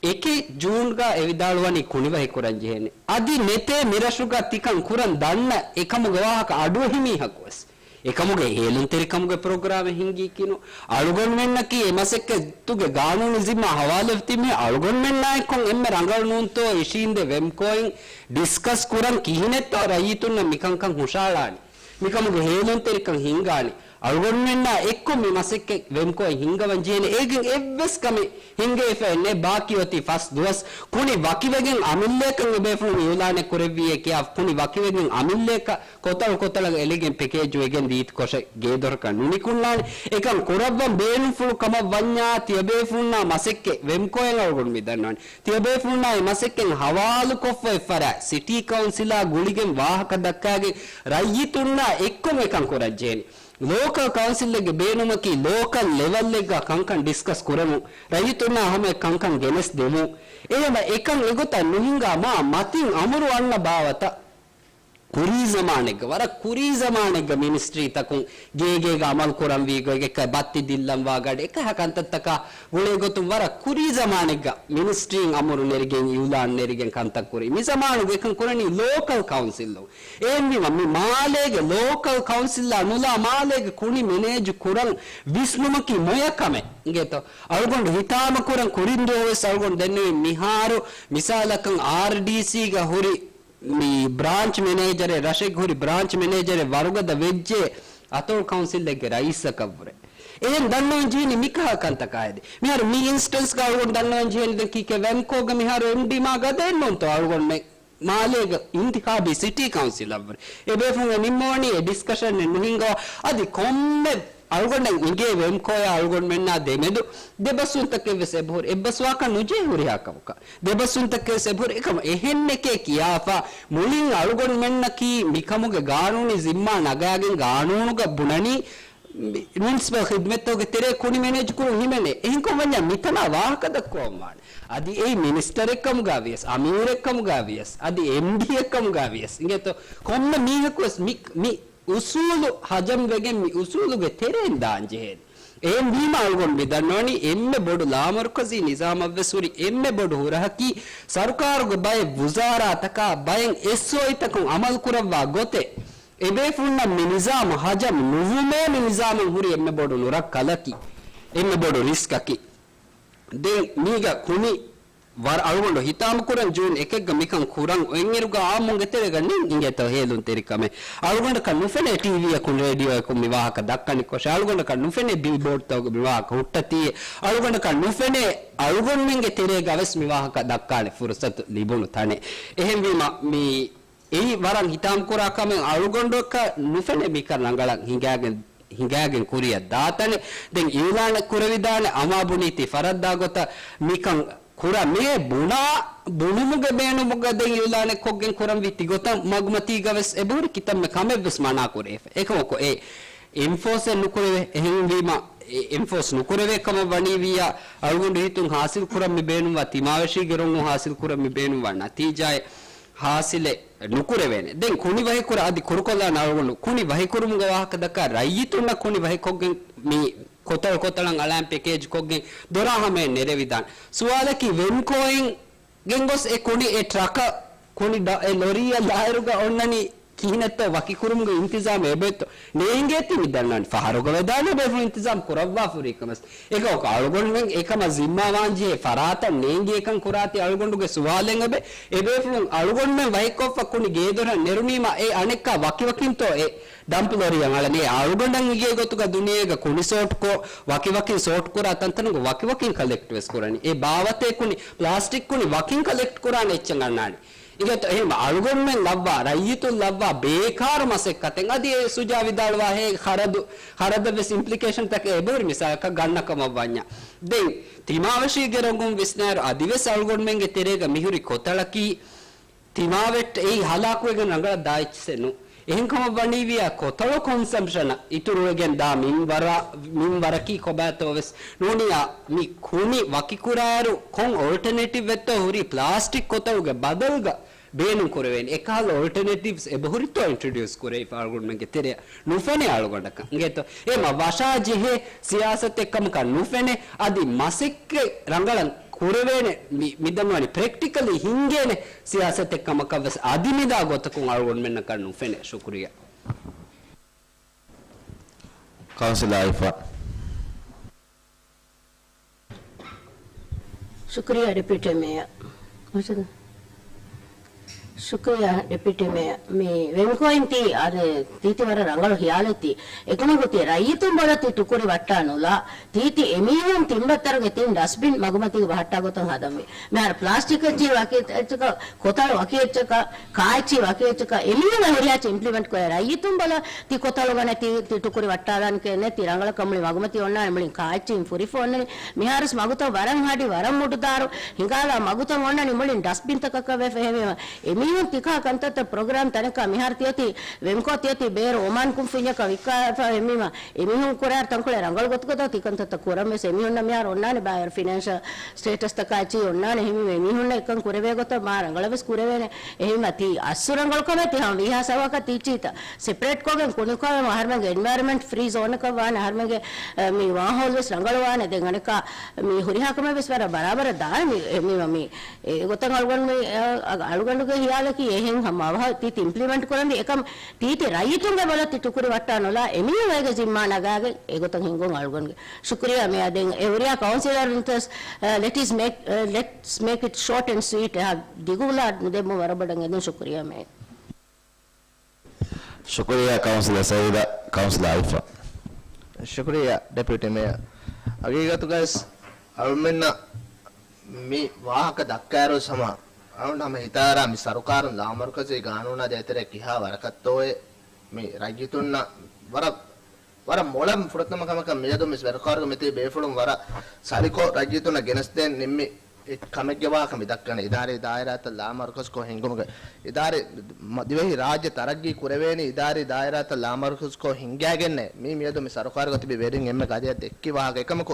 އެކެއް ޖޫންގަ އެ ވިދާޅުވަނީ ކުނިވަހި ކުރަން ޖެހޭނެ. އަދި ނެތޭ މިރަށުގަ ތިކަން ކުރަން ދަންނަ އެކަމުގެ ވާހަކަ އަޑުއެހި މީހަކު ވެސް. އެކަމުގެ ހޭލުންތެރިކަމުގެ ޕްރޮގްރާމެއް ހިންގީކީނު. އަޅުގަނޑުމެންނަކީ އެ މަސައްކަތުގެ ގާނޫނީ ޒިންމާ ހަވާލުވެފަ ތިބި މީހެއް. އަޅުގަނޑުމެންނާއެކު އެންމެ ރަނގަޅު ނޫންތޯ އިށީނދެ ވެމްކޯއިން ޑިސްކަސް ކުރަން ކިހިނެއްތޯ ރައްޔިތުންނަށް މިކަންކަން ހުށައަޅާނީ. މިކަމުގެ ހޭލުންތެރިކަން ހިންގާނީ. އަޅުގަނޑުމެންނާ އެއްކޮށް މި މަސައްކަތް ވެމްކޯއިން ހިންގަވަން ޖެހޭނެ. އޭގެން އެއްވެސް ކަމެއް ހިންގައިފައެއް ނެތް. ބާކީ އޮތީ ފަސް ދުވަސް. ކުނި ވަކިވެގެން އަމިއްލައަކަށް އެބޭފުޅުން އިއުލާނެއް ކުރެއްވިއޭ ކިޔާ، ކުނި ވަކިވެގެން އަމިއްލައަކަށް ކޮތަޅު ކޮތަޅަށް އެޅިގެން ޕެކޭޖު ވެގެން ދީތި ކޮށެއް ގޭދޮރަކަށް ނުނިކުންނާނެ. އެކަން ކުރައްވަން ބޭނުންފުޅު ކަމަށް ވަންޏާ، ތިޔަބޭފުޅުންނާ މަސައްކަތް ވެމްކޯއިން އަޅުގަނޑު މި ދަންނަވަނީ. ތިޔަބޭފުޅުންނާ އެ މަސައްކަތް ހަވާލުކޮށްފަ އެއްފަރާތް ސިޓީ ކައުންސިލާ ގުޅިގެން ވާހަކަ ދައްކާގެން ރައްޔިތުންނާ އެއްކޮށް އެކަން ކުރަން ޖެހޭނެ. ލޯކަލް ކައުންސިލެއްގެ ބޭނުމަކީ ލޯކަލް ލެވަލްއެއްގަ ކަންކަން ޑިސްކަސް ކުރެމުން، ރައްޔިތުންނާ ހަމަޔަށް ކަންކަން ގެނެސް ދެމުން. އެހެންވެ އެކަން އެގޮތަށް ނުހިނގާ މާ މަތިން އަމުރު އަންނަ ބާވަތަށް ކުރީ ޒަމާނެއްގަ، ވަރަށް ކުރީ ޒަމާނެއްގަ މިނިސްޓްރީތަކުން ގޭގޭގަ އަމަލު ކުރަންވީ ގޮތް، އެކަ ބައްތި ދިއްލަންވާ ގަޑި، އެކަހަ ކަންތައްތަކާ ގުޅޭ ގޮތުން ވަރަށް ކުރީ ޒަމާނެއްގަ މިނިސްޓްރީން އަމުރު ނެރިގެން އިއުލާން ނެރިގެން ކަންތައް ކުރީ. މި ޒަމާނުގަ އެކަން ކުރަނީ ލޯކަލް ކައުންސިލް. އެހެންވީމަ، މި މާލޭގެ ލޯކަލް ކައުންސިލްއާ ނުލާ މާލޭގެ ކުނި މެނޭޖު ކުރަން ވިސްނުމަކީ މޮޔަ ކަމެއް އިނގޭތޯ؟ އަޅުގަނޑު ހިތާމަކުރަން ކުރިން ދުވަހުވެސް އަޅުގަނޑު ދެންނެވި މިހާރު މިސާލަކަށް އާރްޑީސީގަ ހުރި މި ބްރާންޗް މެނޭޖަރެއް، ރަށެއްގަ ހުރި ބްރާންޗް މެނޭޖަރެއް ވަރުގަދަ ވެއްޖެ އަތޮޅު ކައުންސިލެއްގެ ރައީސަކަށްވުރެ. އެހެން ދަންނަވަން ޖެހެނީ މިކަހަލަ ކަންތަކާ ހެދި. މިހާރު މި އިންސްޓެންސްގަ އަޅުގަނޑު ދަންނަވަން ޖެހެނީ ދެން ކީކޭ ވެމްކޯގަ މިހާރު އެމްޑީ މާ ގަދައެއް ނޫންތޯ އަޅުގަނޑުމެން މާލޭގަ އިންތިޚާބީ ސިޓީ ކައުންސިލަށްވުރެ. އެބޭފުޅުން ނިންމަވަނީ އެ ޑިސްކަޝަނެއް ނުހިނގާ. އަދި ކޮންމެ އަޅުގަނޑަށް އިނގޭ ވެމްކޯއާ އަޅުގަނޑުމެންނާ ދެމެދު ދެބަސްވުންތަކެއްވެސް އެބަހުރި. އެއްބަސްވާކަށް ނުޖެހޭ ހުރިހާ ކަމަކަށް. ދެބަސްވުންތަކެއްވެސް އެބަހުރި. އެކަމަ އެހެންނެކޭ ކިޔާފަ މުޅިން އަޅުގަނޑުމެންނަކީ މިކަމުގެ ގާނޫނީ ޒިންމާ ނަގާގެން ގާނޫނުގަ ބުނަނީ މި-، މިއުނިސިޕަލް ޚިދްމަތްތަކުގެ ތެރޭ ކުނި މެނޭޖުކުރުން ހިމެނޭ. އެހެންކަމަށްވަންޏާ މިތަނާ ވާހަކަ ދައްކަވަން ވާނެ. އަދި އެއީ މިނިސްޓަރެއްކަމުގަ ވިޔަސް، އަމީރެއްކަމުގަ ވިޔަސް، އަދި އެމްޑީއެއްކަމުގަ ވިޔަސް އިނގޭތޯ؟ ކޮންމެ މީހަކުވެސް މި، މި އުސޫލު ހަޖަމްވެގެން މި އުސޫލުގެ ތެރެއިން ދާން ޖެހޭނެ. އެހެންވީމަ އަޅުގަނޑު މި ދަންނަވަނީ އެންމެ ބޮޑު ލާމަރުކަޒީ ނިޒާމަށްވެސް ހުރި އެންމެ ބޮޑު ހުރަހަކީ ސަރުކާރުގެ ބައެއް ވުޒާރާތަކާ ބައެއް އެސްއޯއީތަކުން އަމަލުކުރައްވާ ގޮތެއް. އެބޭފުޅުންނަށް މި ނިޒާމު ހަޖަމް ނުވުމޭ މި ނިޒާމުން ހުރި އެންމެ ބޮޑު ނުރައްކަލަކީ، އެންމެ ބޮޑު ރިސްކަކީ. ދެން މީގަ ކުނި ވަރަށް އަޅުގަނޑު ހިތާމަކުރަން ޖޫން އެކެއްގަ މިކަން ކުރަން އޮތްއިރުގަ އާއްމުންގެ ތެރޭގަ ނެތް އިނގޭތޯ ހޭލުންތެރިކަމެއް. އަޅުގަނޑަކަށް ނުފެނޭ ޓީވީއަކުން ރޭޑިއޯއަކުން މި ވާހަކަ ދައްކަނިކޮށެއް. އަޅުގަނޑަކަށް ނުފެނޭ ބިލްބޯޑްތަކުގަ މި ވާހަކަ ހުއްޓަތީއެއް. އަޅުގަނޑަކަށް ނުފެނޭ އަޅުގަނޑުމެންގެ ތެރޭގަވެސް މި ވާހަކަ ދައްކާނެ ފުރުސަތު ލިބުނު ތަނެއް. އެހެންވީމަ މި އެއީ ވަރަށް ހިތާމަކުރާ ކަމެއް. އަޅުގަނޑަކަށް ނުފެނޭ މިކަން ރަނގަޅަށް ހިނގާގެން، ހިނގާގެން ކުރިއަށް ދާތަނެއް. ދެން އިއުލާނެއް ކުރެވިދާނެ އަމާ ބުނީތީ ފަރައްދާ ގޮތަށް މިކަން ކުރަމޭ ބުނާ ބުނުމުގެ ބޭނުމުގަ ދެން އިއުލާނެއް ކޮށްގެން ކުރަންވީ ތިގޮތަށް މަގުމަތީގަވެސް އެބަހުރި ކިތަންމެ ކަމެއްވެސް މަނާކުރެވިފަ. އެކަމަކު އެ އެންފޯސެއް ނުކުރެވޭ. އެހެންވީމަ އެ އެންފޯސް ނުކުރެވޭ ކަމަށް ވަނީވިއްޔާ އަޅުގަނޑު ހިތުން ހާސިލް ކުރަން މި ބޭނުންވާ ތިމާވެށީގެ ރޮނގުން ހާސިލް ކުރަން މި ބޭނުންވާ ނަތީޖާއެއް ހާސިލެއް ނުކުރެވޭނެ. ދެން ކުނި ވަހިކުރާ އަދި ކުރުކޮށްލާނެ އަޅުގަނޑު ކުނި ވަހިކުރުމުގެ ވާހަކަ ދައްކާ ރައްޔިތުންނަށް ކުނި ވަހިކޮށްގެން މި ކޮތަޅު ކޮތަޅަށް އަޅާން ޕެކޭޖް ކޮށްގެން ދޮރާ ހަމަޔަށް ނެރެވިދާނެ. ސުވާލަކީ ވެމްކޯއިން ގެންގޮސް އެ ކުނި އެ ޓްރަކަށް ކުނި ޑ-، އެ ލޮރީއަށް ލާއިރުގަ އޮންނަނީ ކިހިނެއްތޯ ވަކިކުރުމުގެ އިންތިޒާމް އެބައޮތްތޯ؟ ނޭނގޭތީ މި ދަންނަވަނީ ފަހަރުގަ ވެދާނެ ބޭފުޅުން އިންތިޒާމް ކުރައްވާފަ ހުރި ކަމެއް. އެކަމަކު އަޅުގަނޑުމެން އެކަމަށް ޒިންމާވާން ޖެހޭ ފަރާތަށް ނޭނގި އެކަން ކުރާތީ އަޅުގަނޑުގެ ސުވާލެއް އެބެ. އެބޭފުޅުން އަޅުގަނޑުމެން ވަހިކޮށްފަ ކުނި ގޭދޮރަށް ނެރުނީމަ އެ އަނެއްކާ ވަކިވަކިންތޯ އެ ޑަމްޕް ލޮރީއަށް އަޅަނީ؟ އަޅުގަނޑަށް އިނގޭ ގޮތުގަ ދުނިޔޭގަ ކުނި ސޯޓްކޮށް ވަކިވަކިން ސޯޓްކުރާ ތަންތަނުގަ ވަކިވަކިން ކަލެކްޓްވެސް ކުރަނީ. އެ ބާވަތޭ ކުނި ޕްލާސްޓިކް ކުނި ވަކިން ކަލެކްޓް ކުރާނެ އެއްޗެއް އަންނާނެ. އިނގޭތޯ އެހެން އަޅުގަނޑުމެން ލައްވާ، ރައްޔިތުން ލައްވާ ބޭކާރު މަސައްކަތެއް. އަދި އެ ސުޖާ ވިދާޅުވާހޭ ޚަރަދު، ޚަރަދަށްވެސް އިމްޕްލިކޭޝަންތަކެއް އެބަހުރި މިސާލަކަށް ގަންނަ ކަމަށް ވަންޏާ. ދެން ތިމާވެށީގެ ރޮނގުން ވިސްނާއިރު އަދިވެސް އަޅުގަނޑުމެންގެ ތެރޭގަ މިހުރި ކޮތަޅަކީ ތިމާވެއްޓެ އެއީ ހަލާކުވެގެން ރަނގަޅަށް ދާ އެއްޗެއް ނޫން. އެހެންކަމަށް ވަނީވިޔާ ކޮތަޅު ކޮންސަމްޝަނަށް އިތުރުވެގެން ދާ މިންވަރާ، މިންވަރަކީ ކޮބާތޯވެސް ނޫނިޔާ މި ކުނި ވަކިކުރާއިރު ކޮން އޯލްޓަނޭޓިވްއެއްތޯ ހުރީ ޕްލާސްޓިކް ކޮތަޅުގެ ބަދަލުގަ ބޭނުން ކުރެވޭނެ. އެކަހަލަ އޯލްޓަނޭޓިވްސް އެބަހުރިތޯ އިންޓްރޮޑިއުސް ކުރެވިފަ އަޅުގަނޑުމެންގެ ތެރެއަށް؟ ނުފެނޭ އަޅުގަނޑަކަށް. އިނގޭތޯ؟ އެ މަ ވަށާ ޖެހޭ ސިޔާސަތެއް ކަމަކަށް ނުފެނޭ. އަދި މަސައްކަތް ރަނގަޅަށް ކުރެވޭނެ މި-، މިދަންނަވަނީ ޕްރެކްޓިކަލީ ހިންގޭނެ ސިޔާސަތެއް ކަމަކަށްވެސް އަދި މިދާ ގޮތަކުން އަޅުގަނޑުމެންނަކަށް ނުފެނޭ. ޝުކުރިއްޔާ. ކައުންސިލާ އިފާ. ޝުކުރިއްޔާ ޑެޕިއުޓީ މޭޔަރ. މައްސަލަ. ޝުކުރިއްޔާ ޑެޕިއުޓީ މޭޔަރ. މި ވެމްކޯއިން ތީ އަދި ތީތި ވަރަށް ރަނގަޅު ހިޔާލެއް ތީ. އެކަމަކު ތި ރައްޔިތުން ބޮލަށް ތި ޓުކުރި ވައްޓާ ނުލާ. ތީތި އެމީހުން ތިން ބައްތަރުގެ ތިން ޑަސްޓްބިން މަގުމަތީގަ ބަހައްޓާ ގޮތަށް ހަދަންވީ. މިހާރު ޕްލާސްޓިކް އެއްޗެއް ވަކި އެއްޗަކަށް، ކޮތަޅު ވަކި އެއްޗަކަށް، ކާއެއްޗެއް ވަކި އެއްޗަކަށް އެމީހުން ހުރިހާ އެއްޗެއް އިމްޕްލިމެންޓް ކޮށް ރައްޔިތުން ބޮލަށް ތި ކޮތަޅު ގަނެ ތި، ތި ޓުކުރި ވައްޓާލާނެ ކެނެ ތި ރަނގަޅަށް ކަމުޅި މަގުމަތީ އޮންނާނެ މުޅިން ކާއެއްޗެއް ފުރިފަ އޮންނަނީ. މިހާރުސް މަގުތައް ވަރަށް ހަޑި ވަރަށް މުޑުދާރު ހިނގާލާ މަގުތައް އޮންނަނީ މުޅިން ޑަސްޓްބިންތަކަކަށް ވެފަ. އެހެންވީމަ އެމީހުން ތިކާ ކަންތައްތައް ޕްރޮގްރާމް ތަނަކަށް މިހާރު ތިއޮތީ ވެމްކޯ ތިއޮތީ ބޭރު އޮމާން ކުންފުންޏަކަށް ވިއްކާފަ. އެހެންވީމަ އެމީހުން ކުރާ ތަންކޮޅެއް ރަނގަޅު ގޮތުގަ ތިކަންތައްތައް ކުރަން ވެސް އެމީހުންނަށް މިހާރު އޮންނާނެ ބާވަރު ފިނޭންޝަލް ސްޓޭޓަސްތަކާ އެއްޗެއް އޮންނާނެ. އެހެންވީމަ އެމީހުންނަށް އެކަން ކުރެވޭ ގޮތަށް މާ ރަނގަޅަށް ވެސް ކުރެވޭނެ. އެހެންވީމަ ތި އަސްލު ރަނގަޅު ކަމެއް ތި ހަމަ ވީހާ ސަވާކަށް ތިއްޗީތަ ސެޕްރޭޓް ކޮށްގެން ކުނިކޮށް އަހަރުމެންގެ އެންވަޔަރަންމަންޓް ފްރީ ޒޯނަކަށް ވާނެ، އަހަރުމެންގެ، އަ، މި ވާހަކަ ވެސް ރަނގަޅު ވާނެ. ދެން އަނެއްކާ މި ހުރިހާ ކަމެއް ވެސް ވަރަށް ބަރާބަރަށް ދާނެ. މި، އެ، މި، މި، އެ ގޮތަށް އަޅުގަނޑު މި، އަ، އަ، އަޅުގަނޑުގެ ހިޔާލަކީ އެހެން ހަމަ އަވަހަށް ތި ތި އިމްޕްލިމެންޓް ކުރަންވީ. އެކަމް ތީތި ރައްޔިތުންގެ ބޮލަށް ތި ޓުކުރި ވައްޓާ ނުލާ އެމީހުން އޭގެ ޒިންމާ ނަގާގެން އެގޮތަށް ހިންގުން އަޅުގަނޑުގެ ޝުކުރިއްޔާ މޭޔަރ. ދެން އެ ހުރިހާ ކައުންސިލަރ ވިންތަސް، އަ، let's make، އަ، let's make it short and sweet. އެހާ ދިގުލާ ނުދެއްމުން ވަރަށް ބޮޑަށް އެދުން ޝުކުރިއްޔާ މޭޔަރ. ޝުކުރިއްޔާ ކައުންސިލަރ ސައީދާ. ކައުންސިލަރ އައިފާ. ޝުކުރިއްޔާ ޑެޕިއުޓީ މޭޔަރ. ހަގީގަތުގައި އަޅުމެންނަށް މި ވާހަކަ ދައްކާއިރު ހަމަ އަޅުން ހަމަ ހިތާރާ މި ސަރުކާރުން ލާމަރުކަޒީ ގާނޫނާ ދޭތެރޭ ކިހާ ވަރަކަށްތޯއޭ މި ރައްޔިތުންނަށް ވަރަށް ވަރަށް މޮޅަށް ފުރަތަމަ ކަމަކަށް މިއަދު މި ސަރުކާރުގެ މިތިބި ބޭފުޅުން ވަރަށް ސަލިކޮށް ރައްޔިތުންނަށް ގެނެސްދޭން ނިންމި އެ ކަމެއްގެ ވާހަކަ މި ދައްކަނީ. އިދާރީ ދާއިރާތައް ލާމަރުކަޒުކޮށް ހިންގުމުގެ އިދާރީ މަ-، ދިވެހި ރާއްޖެ ތަރައްގީ ކުރެވޭނީ އިދާރީ ދާއިރާތައް ލާމަރުކަޒުކޮށް ހިންގައިގެންނޭ. މީ މިއަދު މި ސަރުކާރުގަ ތިބި ވެރިން އެންމެ ގަދަޔަށް ދެއްކި ވާހަކަ. އެކަމަކު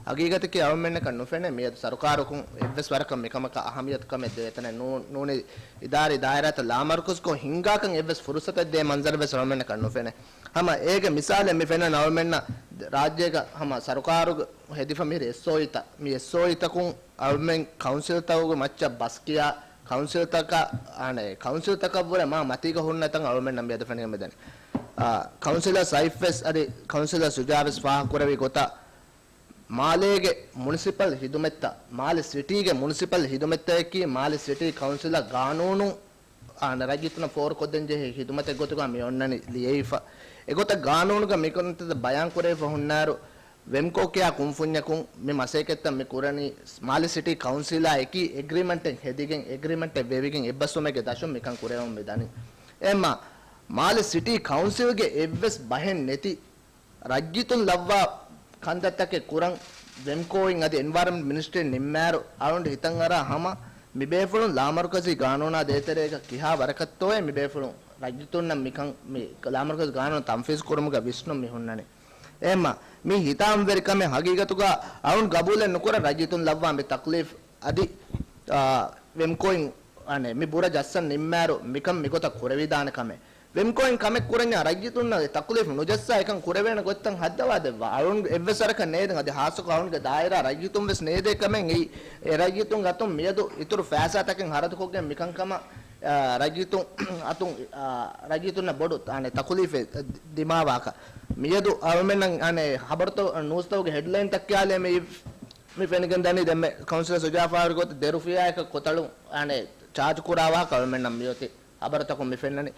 ހަގީގަތަކީ އަޅުމެންނަކަށް ނުފެނޭ މިއަދު ސަރުކާރަކުން އެއްވެސް ވަރަކަށް މިކަމަކަށް އަހަމިޔަތު ކަމެއް ދޭތަނެއް ނޫ-، ނޫނީ އިދާރީ ދާއިރާތައް ލާމަރުކަޒުކޮށް ހިންގާކަން އެއްވެސް ފުރުސަތެއް ދޭ މަންޒަރެއް ވެސް އަޅުމެންނަކަށް ނުފެނޭ. ހަމަ އޭގެ މިސާލެއް މި ފެންނަން އަޅުމެންނަށް ރާއްޖޭގަ ހަމަ ސަރުކާރުގަ ހެދިފަ މިހިރި އެސްއޯއީތައް، މި އެސްއޯއީތަކުން އަޅުމެން ކައުންސިލްތަކުގެ މައްޗަށް ބަސްކިޔާ ކައުންސިލްތަކަށް، އަނެ، ކައުންސިލްތަކަށްވުރެ މާ މަތީގަ ހުންނަ ތަން އަޅުމެންނަށް މިއަދު ފެނިގެން މިދަނީ. އާ، ކައުންސިލަރ ސައިފް ވެސް އަދި ކައުންސިލަރ ސުޖާ ވެސް ފާހަގަކުރެއްވި ގޮތަށް، މާލޭގެ މުނިސިޕަލް ހިދުމަތްތައް، މާލެ ސިޓީގެ މުނިސިޕަލް ހިދުމަތްތަކަކީ މާލެ ސިޓީ ކައުންސިލަށް ގާނޫނު، އާނ، ރައްޔިތުންނަށް ފޯރުކޮށްދޭންޖެހޭ ހިދުމަތެއް ގޮތުގަ މި އޮންނަނީ ލިޔެވިފަ. އެގޮތަށް ގާނޫނުގަ މިކަންތައް ބަޔާންކުރެވިފަ ހުންނާއިރު، ވެމްކޯ ކިޔާ ކުންފުންޏަކުން މި މަސައްކަތްތައް މި ކުރަނީ މާލެ ސިޓީ ކައުންސިލާ އެކީ އެގްރިމަންޓެއް ހެދިގެން، އެގްރިމަންޓެއް ވެވިގެން އެއްބަސްވުމެއްގެ ދަށުން މިކަން ކުރެވެމުން މިދަނީ. އެހެންމާ، މާލެ ސިޓީ ކައުންސިލްގެ އެއްވެސް ބަހެއް ނެތި ރައްޔިތުން ލައްވާ ކަންތައްތަކެއް ކުރަން ވެމްކޯއިން އަދި އެންވަޔަރަންމަންޓް މިނިސްޓްރީން ނިންމާއިރު، އަޅުގަނޑު ހިތަށްއަރާ ހަމަ މިބޭފުޅުން ލާމަރުކަޒީ ގާނޫނާ ދޭތެރޭގަ ކިހާ ވަރަކަށްތޯއޭ މިބޭފުޅުން ރައްޔިތުންނަށް މިކަން މި ލާމަރުކަޒީ ގާނޫނު ތަންފީޒު ކުރުމުގަ ވިސްނުން މި ހުންނަނީ. އެހެންމާ، މި ހިތާމަވެރިކަމެއް ހަގީގަތުގަ އަޅުން ގަބޫލެއް ނުކުރަން ރައްޔިތުން ލައްވާ މި ތަކްލީފް އަދި، އާ، ވެމްކޯއިން، އަނެ، މި ބުރަ ޖައްސަން ނިންމާއިރު މިކަން މިގޮތަށް ކުރެވިދާނެ ކަމެއް. ވެމްކޯއިން ކަމެއް ކުރަންޏާ ރައްޔިތުންނަށް ތަކުލީފް ނުޖައްސާ އެކަން ކުރެވޭނެ ގޮތްތައް ހައްދަވާދެއްވާ. އަޅުން އެއްވެސް ވަރަކަށް ނޭދެން އަދި ހާއްސަކޮށް އަޅުންގެ ދާއިރާ ރައްޔިތުން ވެސް ނޭދޭ ކަމެއް އެއީ. އެ ރައްޔިތުން އަތުން މިއަދު އިތުރު ފައިސާތަކެއް ހަރަދުކޮށްގެން މިކަންކަމަށް، އާ، ރައްޔިތުން އަތުން، އާ، ރައްޔިތުންނަށް ބޮޑު، އަނެ، ތަކުލީފެއް ދިމާވާކަށް. މިއަދު އަޅުމެންނަށް، އަނެ، ހަބަރުތައް، ނޫސްތަކުގެ ހެޑްލައިންތައް ކިޔާލޭ މި، މި ފެނިގެން ދަނީ ދެންމެ ކައުންސިލަރ ސުޖާ ފާހަގަކުރި ގޮތަށް ދެ ރުފިޔާއަކަށް ކޮތަޅު، އަނެ، ޗާޖް ކުރާ ވާހަކަ އަޅުމެންނަށް މިއޮތީ. ހަބަރުތަކުން މި ފެންނަނީ.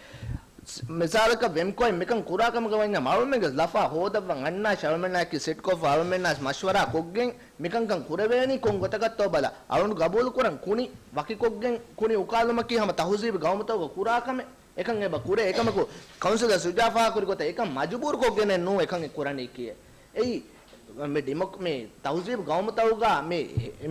މިސާލަކަށް ވެމްކޯއިން މިކަން ކުރާ ކަމުގަ ވަންޏާ އަޅުމެންގެ ލަފާ ހޯދައްވަން އަންނާށި އަޅުމެންނާއެކީ ސިޓްކޮށްފަ އަޅުމެންނާ މަޝްވަރާ ކޮށްގެން މިކަންކަން ކުރެވޭނީ ކޮން ގޮތަކަށްތޯ ބަލާ. އަޅުން ގަބޫލުކުރަން ކުނި ވަކިކޮށްގެން ކުނި އުކާލުމަކީ ހަމަ ތަހުޒީބު ގައުމުތަކުގަ ކުރާ ކަމެއް. އެކަން އެބަ ކުރޭ. އެކަމަކު ކައުންސިލަރ ސުޖާ ފާހަގަކުރި ގޮތަށް އެކަން މަޖުބޫރުކޮށްގެނެއް ނޫން އެކަން އެ ކުރަނީކީއެއް. އެއީ މި ޑިމޮކް-، މި ތަހުޒީބު ގައުމުތަކުގަ މި،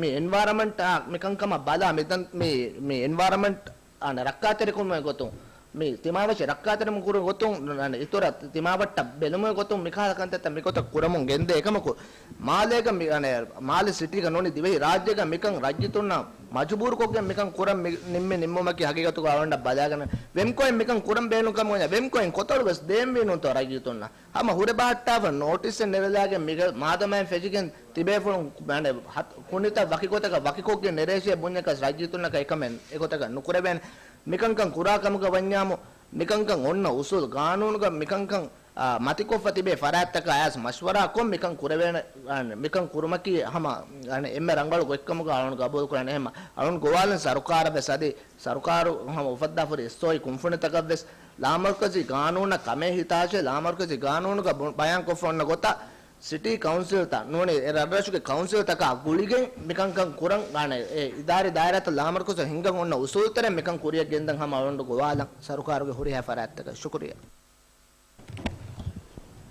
މި އެންވަޔަރަމަންޓް މިކަންކަމަށް ބަލާ މި ދަން-، މި، މި އެންވަޔަރަމަންޓް އަނެ ރައްކާތެރިކުރުމުގެ ގޮތުން، މި ތިމާވެށި ރައްކާތެރިކުރުމުގެ ގޮތުން، އަނެ އިތުރަށް ތިމާވައްޓަށް ބެލުމުގެ ގޮތުން މިކަހަލަ ކަންތައްތައް މިގޮތަށް ކުރަމުން ގެންދޭ. އެކަމަކު މާލޭގަ މި، އަނެ މާލެ ސިޓީގަ ނޫނީ ދިވެހި ރާއްޖޭގަ މިކަން ރައްޔިތުންނަށް މަޖުބޫރުކޮށްގެން މިކަން ކުރަން މި ނިންމި ނިންމުމަކީ ހަގީގަތުގަ އަޅުގަނޑަށް ބަލާގަނެ. ވެމްކޯއިން މިކަން ކުރަން ބޭނުން ކަމަށް ވެމްކޯއިން ކޮތަޅު ވެސް ދޭންވީ ނޫންތޯ ރައްޔިތުންނަށް. ހަމަ ހުރެ ބަހައްޓާފަ ނޯޓިސްއެއް ނެރެލާގެން މިގަ-، މާދަމާއިން ފެށިގެން ތިބޭފުޅުން މަނެ ހަތް-، ކުނިތައް ވަކި ގޮތަކަށް ވަކިކޮށްގެން ނެރޭށޭ ބުންޏަކަސް ރައްޔިތުންނަކަށް އެކަމެއް އެގޮތަކަށް ނުކުރެވޭނެ. މިކަންކަން ކުރާ ކަމުގަ ވަންޏާމު، މިކަންކަން އޮންނަ އުސޫލް ގާނޫނުގަ މިކަންކަން އާ، މަތިކޮށްފަ ތިބޭ ފަރާތްތަކާ އައިސް މަޝްވަރާ ކޮށް މިކަން ކުރެވޭނެ، އާ، މިކަން ކުރުމަކީ ހަމަ، އާ، އެންމެ ރަނގަޅު ގޮތްކަމުގަ އަޅުން ގަބޫލުކުރަން. އެހެންމަ އަޅުން ގޮވާލަން ސަރުކާރަށް ވެސް އަދި ސަރުކާރު ހަމަ އުފައްދާފަ ހުރި އެސްއޯއީ ކުންފުނިތަކަށް ވެސް ލާމަރުކަޒީ ގާނޫނަށް ކަމޭ ހިތާށޭ، ލާމަރުކަޒީ ގާނޫނުގަ ބު-، ބަޔާންކޮށްފަ އޮންނަ ގޮތަށް ސިޓީ ކައުންސިލްތައް ނޫނީ އެ ރަށްރަށުގެ ކައުންސިލްތަކާ ގުޅިގެން މިކަންކަން ކުރަން ގާނެ، އެ އިދާރީ ދާއިރާތައް ލާމަރުކަޒު ހިންގަން އޮންނަ އުސޫލުތެރެއިން މިކަން ކުރިޔަށް ގެންދަން ހަމަ އަޅުގަނޑު ގޮވާލަން ސަރުކާރުގެ ހުރިހާ ފަރާތްތަކަށް. ޝުކުރިއްޔާ.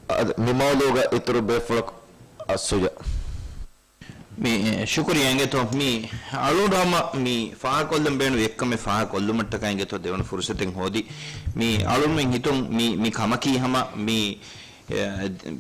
އަދި މި މައުޟޫގަ އިތުރު ބޭފުޅަކު އައްސުޖާ. މި، ޝުކުރިއްޔާ އިނގޭތޯ، މި އަޅުގަނޑު ހަމަ މި ފާހަގަކޮށްލަން ބޭނުން އެއްކަމެއް ފާހަގަކޮށްލުމަށްޓަކާ އިނގޭތޯ ދެވަނަ ފުރުސަތެއް ހޯދި. މި އަޅުންމެން ހިތުން މި، މި ކަމަކީ ހަމަ މި، އެ،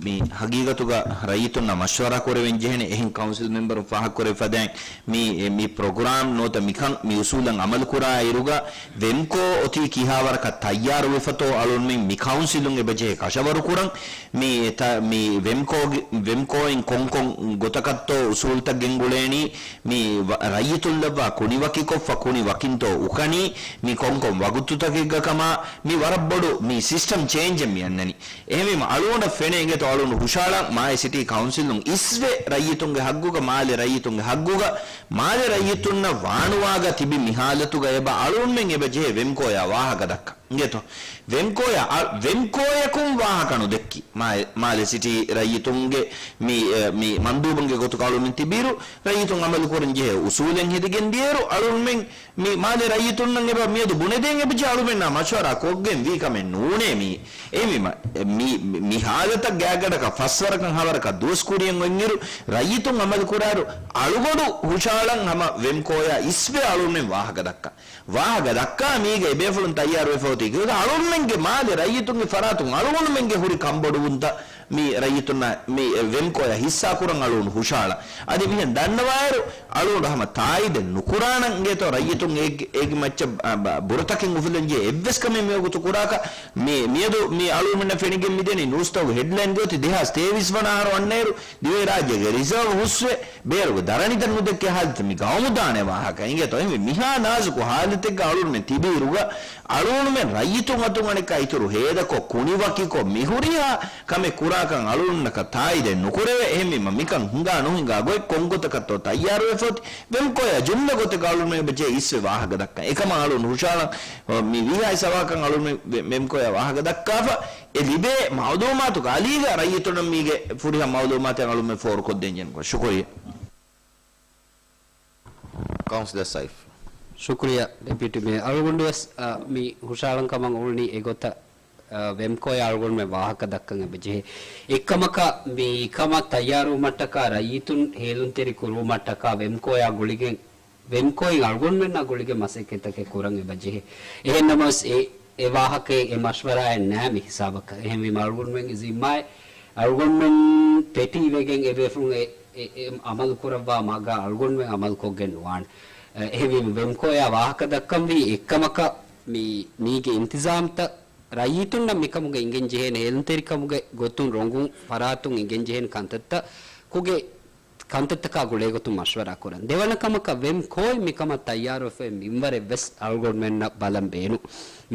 މި ހަގީގަތުގަ ރައްޔިތުންނާ މަޝްވަރާ ކުރެވެން ޖެހޭނެ އެހެން ކައުންސިލް މެމްބަރުން ފާހަގަކުރެވިފަދައިން މި، މި ޕްރޮގްރާމް ނުވަތަ މިކަން މި އުސޫލަށް އަމަލުކުރާ އިރުގަ ވެމްކޯ އޮތީ ކިހާވަރަކަށް ތައްޔާރުވެފަތޯ އަޅުންމެން މި ކައުންސިލުން އެބަޖެހޭ ކަށަވަރުކުރަން. މި ތަ-، މި ވެމްކޯގެ-، ވެމްކޯއިން ކޮންކޮން ގޮތަކަށްތޯ އުސޫލްތައް ގެންގުޅޭނީ، މި ވަ-، ރައްޔިތުން ލައްވާ ކުނިވަކިކޮށްފަ ކުނި ވަކިންތޯ އުކަނީ، މި ކޮންކޮން ވަގުތުތަކެއްގަ ކަމާ، މި ވަރަށް ބޮޑު މި ސިސްޓަމް ޗޭންޖެއް މި އަންނަނީ. އެހެންވީމަ އަޅުގަނޑަށް ފެނޭ އިނގޭތޯ އަޅުގަނޑު ހުށައަޅަން މާލެ ސިޓީ ކައުންސިލުން އިސްވެ ރައްޔިތުންގެ ހައްގުގަ، މާލެ ރައްޔިތުންގެ ހައްގުގަ، މާލެ ރައްޔިތުންނަށް ވާނުވާގަ ތިބި މި ހާލަތުގަ އެބަ އަޅުންމެން އެބަ ޖެހޭ ވެމްކޯޔާ ވާހަކަ ދައްކަން. އިނގޭތޯ؟ ވެމްކޯޔާ، އަ، ވެމްކޯޔަކުން ވާހަކަ ނުދެއްކި. މާ-، މާލެ ސިޓީ ރައްޔިތުންގެ މި، އެ، މި މަންދޫބުންގެ ގޮތުގަ އަޅުމެން ތިބިއިރު، ރައްޔިތުން އަމަލު ކުރަން ޖެހޭ އުސޫލެއް ހެދިގެން ދިޔައިރު، އަޅުމެން މި މާލެ ރައްޔިތުންނަށް އެބަ މިއަދު ބުނެދޭން އެބަޖެ އަޅުމެންނާ މަޝްވަރާ ކޮށްގެން ވީ ކަމެއް ނޫނޭ މީ. އެހެންވީމަ، މި، މި ހާލަތަށް ގާތްގަނޑަކަށް ފަސްވަރަކަށް ހަވަރަކަށް ދުވަސް ކުރިޔަށް އޮތްއިރު، ރައްޔިތުން އަމަލު ކުރާއިރު، އަޅުގަނޑު ހުށައަޅަން ހަމަ ވެމްކޯޔާ އިސްވެ އަޅުމެން ވާހަކަ ދައްކަން. ވާހަކަ ދައްކާ މީގަ އެބޭފުޅުން ތައްޔާރުވެފަ އޮތީ ކިހިނެއް؟ އަޅުންމެންގެ މާލެ ރައްޔިތުންގެ ފަރާތުން އަޅުގަނޑުމެންގެ ހުރި ކަންބޮޑުވުންތައް މި ރައްޔިތުންނާ މި ވެމްކޯޔާ ހިއްސާކުރަން އަޅުގަނޑު ހުށައަޅަން. އަދި މިހެން ދަންނަވާއިރު އަޅުގަނޑު ހަމަ ތާއީދެއް ނުކުރާނަން އިނގޭތޯ ރައްޔިތުން އޭގެ، އޭގެ މައްޗަށް، އަ، ބަ-، ބުރަތަކެއް އުފުލަން ޖެހޭ އެއްވެސް ކަމެއް މިވަގުތު ކުރާކަށް މި-، މިއަދު މި އަޅުގަނޑުމެންނަށް ފެނިގެން މިދެނީ ނޫސްތަކުގެ ހެޑްލައިންގެ އޮތީ ދެހާސް ތޭވީސް ވަނަ އަހަރު އަންނައިރު ދިވެހިރާއްޖޭގެ ރިޒާވް ހުސްވެ، ބޭރުގެ ދަރަނިތައް ނުދެއްކޭ ހާލަތު މި ގައުމު ދާނެ ވާހަކަ އިނގޭތޯ. އެހެންވެ، މިހާ ނާޒުކު ހާލަތެއްގަ އަޅުގަނޑުމެން ތިބިއިރުގަ، އަޅުގަނޑުމެން ރައްޔިތުން އަތުން އަނެއްކާ އިތުރު ހޭދަކޮށް، ކުނިވަކިކޮށް، މި ހުރިހާ ކަމެއް ކުރާކަން އަޅުގަނޑުންނަކަށް ތާއީދެއް ނުކުރެވޭ. އެހެންވީމަ، މިކަން ހިނގާ ނުހިނގާ ގޮތް ކޮންގޮތަކަށްތޯ ތައްޔާރުވެފަ އޮތީ، ވެމްކޯޔާ ޖުމްލަ ގޮތެއްގަ އަޅުގަނޑުމެން އެބަޖެހޭ އިސްވެ ވާހަކަ ދައްކަން. އެކަމަށް އަޅުގަނޑު ހުށައަޅަން، މި ވީހާވެސް އަވަހަކަށް އަޅުގަނޑުމެން ވެ-، ވެމްކޯޔާ ވާހަކަ ދައްކާފަ، އެ ލިބޭ މައުލޫމާތުގެ އަލީގަ ރައްޔިތުންނަށް މީގެ ފުރިހަމަ މައުލޫމާތެއް އަޅުމެން ފޯރުކޮށްދޭން ޖެހެން. ޝުކުރިއްޔާ. ކައުންސިލަރ ސައިފް. ޝުކުރިއްޔާ ޑެޕިއުޓީ މޭޔަރ. އަޅުގަނޑުވެސް، އަ، މި ހުށައަޅަން ކަމަށް އުޅުނީ އެގޮތަށް، އަ، ވެމްކޯޔާ އަޅުގަނޑުމެން ވާހަކަ ދައްކަން އެބަޖެހޭ. އެއްކަމަކަށް މި ކަމަށް ތައްޔާރުވުމަށްޓަކާ ރައްޔިތުން ހޭލުންތެރި ކުރުވުމަށްޓަކާ ވެމްކޯޔާ ގުޅިގެން ވެމްކޯއިން އަޅުގަނޑުމެންނާ ގުޅިގެން މަސައްކަތްތަކެއް ކުރަން އެބަޖެހޭ. އެހެންނަމަވެސް އެ، އެ ވާހަކައެއް އެ މަޝްވަރާއެއް ނާ މި ހިސާބަކަށް. އެހެންވީމަ އަޅުގަނޑުމެންގެ ޒިންމާއެއް އަޅުގަނޑުމެން ޕެޓީ ވެގެން އެބޭފުޅުން އެ، އެ، އެ އަމަލު ކުރައްވާ މަގަށް އަޅުގަނޑުމެން އަމަލު ކޮށްގެން ނުވާނެ. އެ، އެހެންވީމަ ވެމްކޯޔާ ވާހަކަ ދައްކަންވީ އެއްކަމަކަށް މި، މީގެ އިންތިޒާމްތައް ރައްޔިތުންނަށް މިކަމުގަ އިނގެން ޖެހޭނެ ހޭލުންތެރިކަމުގެ ގޮތުން ރޮނގުން ފަރާތުން އިނގެން ޖެހޭނެ ކަންތައްތައް ކުގެ ކަންތައްތަކާ ގުޅޭގޮތުން މަޝްވަރާ ކުރަން. ދެވަނަ ކަމަކަށް ވެމް ކޯއިން މިކަމަށް ތައްޔާރުވެފައި މިންވަރެއް ވެސް އަޅުގަނޑުމެންނަށް ބަލަން ބޭނުން.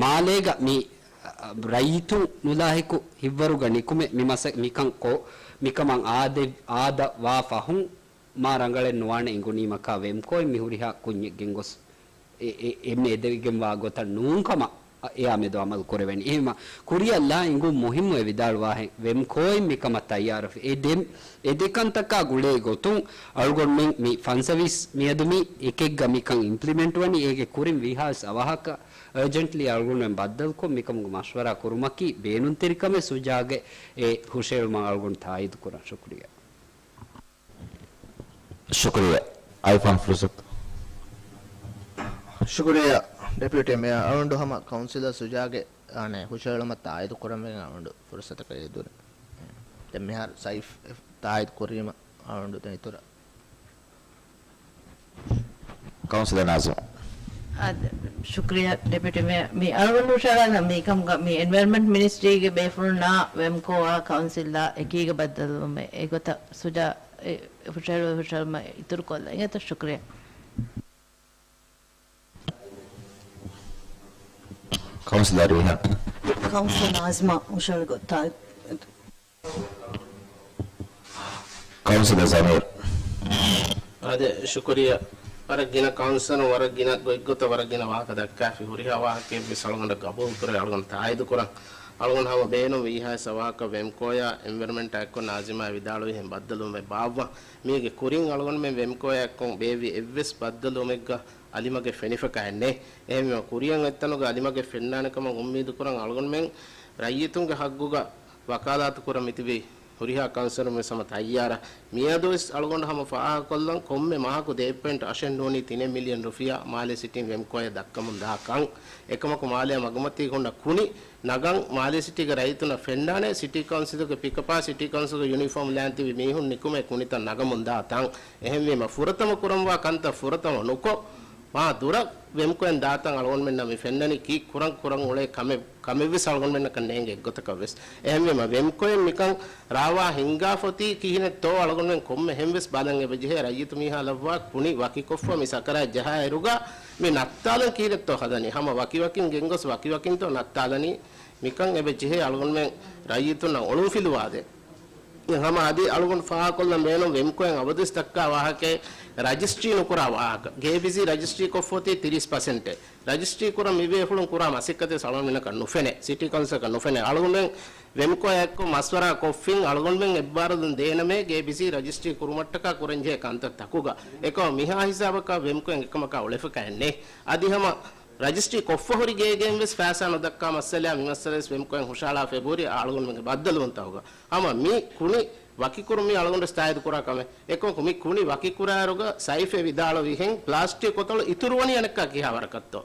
މާލޭގަ މި، އަ، ރައްޔިތުން ނުލާހިކު ހިތްވަރުގަ ނިކުމެ މި މަސަ-، މިކަން ކޮ-، މިކަމަށް އާދެ-، އާދަ ވާ ފަހުން މާ ރަނގަޅެއް ނުވާނެ އެނގުނީމަކާ ވެމް ކޯއިން މި ހުރިހާ ކުންޏެއް ގެންގޮސް އެ، އެ، އެންމެ އެދެވިގެންވާ ގޮތަށް ނޫން ކަމަށް އެއާ މެދު އަމަލު ކުރެވެނީ. އެހެންމަ ކުރިއަށް ލާ އިނގުން މުހިއްމުވެ ވިދާޅުވާހެން ވެމް ކޯއިން މިކަމަށް ތައްޔާރުވެފަ. އެ ދެ، އެ ދެ ކަންތަކާ ގުޅޭ ގޮތުން އަޅުގަނޑުމެން މި ފަންސަވީސް މިއަދު މި އެކެއްގަ މިކަން އިމްޕްލިމެންޓް ވަނީ އޭގެ ކުރިން ވީހާވެސް އަވަހަކަށް އަރޖެންޓްލީ އަޅުގަނޑުމެން ބައްދަލުކޮށް މިކަމުގެ މަޝްވަރާ ކުރުމަކީ ބޭނުންތެރިކަމެއް ސުޖާގެ އެ ހުށައެޅުމަށް އަޅުގަނޑު ތާއީދު ކުރަން. ޝުކުރިއްޔާ. ޝުކުރިއްޔާ. އައިފާން ފުރުސަތު. ޝުކުރިއްޔާ ޑެޕިއުޓީ މޭޔަރ. އަޅުގަނޑު ހަމަ ކައުންސިލަރ ސުޖާގެ، އާނެ، ހުށައެޅުމަށް ތާއީދު ކުރަންވެގެން އަޅުގަނޑު ފުރުސަތަކަށް އެދުރެ. ދެން މިހާރު ސައިފް ތާއީދު ކުރީމަ އަޅުގަނޑު ދެން އިތުރަށް. ކައުންސިލަރ ނާޒިމް. އާ، ޝުކުރިއްޔާ ޑެޕިއުޓީ މޭޔަރ. މި އަޅުގަނޑު ހުށައަޅާލަން މިކަމުގަ މި އެންވަޔަރމަންޓް މިނިސްޓްރީގެ ބޭފުޅުންނާ ވެމްކޯއާ ކައުންސިލްއާ އެކީގަ ބައްދަލުވުމެއް އެގޮތަށް ސުޖާ އެ، ހުށައެޅު-، ހުށައެޅުމަށް އިތުރުކޮށްލަން. އިނގޭތޯ ޝުކުރިއްޔާ. ކައުންސިލަރ ރީހާން. ކައުންސިލަރ ނާޒިމާ ހުށައެޅި ގޮތް ތާއީދު، ކައުންސިލަރ ޒަމީރު. އާދެ، ޝުކުރިއްޔާ. ވަރަށް ގިނަ ކައުންސިލުން ވަރަށް ގިނަ ގޮތްގޮތަށް ވަރަށް ގިނަ ވާހަކަ ދައްކާފި، ހުރިހާ ވާހަކައެއްވެސް އަޅުގަނޑަށް ގަބޫލުކުރޭ، އަޅުގަނޑު ތާއީދު ކުރަން. އަޅުގަނޑު ހަމަ ބޭނުން ވީހާވެސް އަވަހަކަށް ވެމްކޯއާ އެންވަޔަރަމެންޓާ އެއްކޮށް ނާޒިމާ ވިދާޅުވިހެން ބައްދަލުވުމެއް ބާއްވަން. މީގެ ކުރިން އަޅުގަނޑުމެން ވެމްކޯއާ އެއްކޮށް ބޭއްވި އެއްވެސް ބައްދަލުވުމެއްގަ އަލިމަގެއް ފެނިފަކައެއް ނެތް. އެހެންވީމަ ކުރިއަށް އޮތްތަނުގަ އަލިމަގެއް ފެންނާނެ ކަމަށް އުއްމީދު ކުރަން. އަޅުގަނޑުމެން ރައްޔިތުންގެ ހައްގުގަ ވަކާލާތު ކުރަން މިތިބީ ހުރިހާ ކައުންސިލުން ވެސް ހަމަ ތައްޔާރަށް. މިއަދުވެސް އަޅުގަނޑު ހަމަ ފާހަގަކޮށްލަން، ކޮންމެ މަހަކު ދޭއް ޕޮއިންޓް އަށެއް ނޫނީ ތިނެއް މިލިއަން ރުފިޔާ މާލޭ ސިޓީން ވެމްކޯއަށް ދައްކަމުން ދާ ކަން. އެކަމަކު މާލެއާ މަގުމަތީގަ ހުންނަ ކުނި ނަގަން މާލޭ ސިޓީގެ ރައްޔިތުންނަށް ފެންނާނެ، ސިޓީ ކައުންސިލުގެ ޕިކަޕާ ސިޓީ ކައުންސިލުގެ ޔުނީފޯމް ލާން ތިބި މީހުން ނިކުމެ ކުނިތައް ނަގަމުން ދާ ތަން. އެހެންވީމަ ފުރަތަމަ ކުރަންވާ ކަންތައް ފުރަތަމަ ނުކޮށް، މާ ދުރަށް ވެމްކޯއިން ދާތަން އަޅުގަނޑުމެންނަށް މި ފެންނަނީ ކީއް ކުރަން ކުރަން އުޅޭ ކަމެއް، ކަމެއްވެސް އަޅުގަނޑުމެންނަކަށް ނޭނގެ އެއްގޮތަކަށްވެސް. އެހެންވީމަ ވެމްކޯއިން މިކަން ރާވާ ހިންގާފަ އޮތީ ކިހިނެއްތޯ އަޅުގަނޑުމެން ކޮންމެ ހެންވެސް ބަލަން އެބަޖެހޭ ރައްޔިތު މީހާ ލައްވާ ކުނި ވަކިކޮށްފަ މި ސަކަރާތް ޖަހާއިރުގަ މި ނައްތާލަން ކިހިނެއްތޯ ހަދަނީ. ހަމަ ވަކިވަކިން ގެންގޮސް ވަކިވަކިންތޯ ނައްތާލަނީ. މިކަން އެބަ ޖެހޭ އަޅުގަނޑުމެން ރައްޔިތުންނަށް އޮޅުންފިލުވާދޭ. ހަމަ އަދި އަޅުގަނޑު ފާހަގަކޮށްލަން ބޭނުން ވެމްކޯއިން އަބަދުވެސް ދައްކާ ވާހަކައެއް ރަޖިސްޓްރީ ނުކުރާ ވާހަކަ. ގޭބިސީ ރަޖިސްޓްރީ ކޮށްފަ އޮތީ ތިރީސް ޕަސެންޓެއް. ރަޖިސްޓްރީ ކުރަން މި ބޭފުޅުން ކުރާ މަސައްކަތެއް އަޅުގަނޑުމެންނަކަށް ނުފެނޭ. ސިޓީ ކައުންސިލަކަށް ނުފެނޭ. އަޅުގަނޑުމެން ވެމްކޯއާ އެއްކޮށް މަޝްވަރާ ކޮށްފިން އަޅުގަނޑުމެން އެއްބާރުލުން ދޭނަމޭ ގޭބިސީ ރަޖިސްޓްރީ ކުރުމަށްޓަކާ ކުރަންޖެހޭ ކަންތައްތަކުގަ. އެކަމަ މިހާ ހިސާބަކަށް ވެމްކޯއިން އެކަމަކާ އުޅެފަކައެއް ނެތް. އަދި ހަމަ ރަޖިސްޓްރީ ކޮށްފަ ހުރި ގޭގެން ވެސް ފައިސާ ނުދައްކާ މައްސަލައާ މި މައްސަލަ ވެސް ވެމްކޯއިން ހުށަހަޅާފަ އެބަހުރި އަޅުގަނޑުމެންގެ ބައްދަލުވުންތަކުގަ. ހަމަ މި ކުނި ވަކިކުރުން މީ އަޅުގަނޑު ވެސް ތާއީދު ކުރާ ކަމެއް. އެކަމަކު މި ކުނި ވަކިކުރާއިރުގަ ސައިފޭ ވިދާޅުވިހެން ޕްލާސްޓިކް ކޮތަޅު އިތުރުވަނީ އަނެއްކާ ކިހާ ވަރަކަށްތޯ؟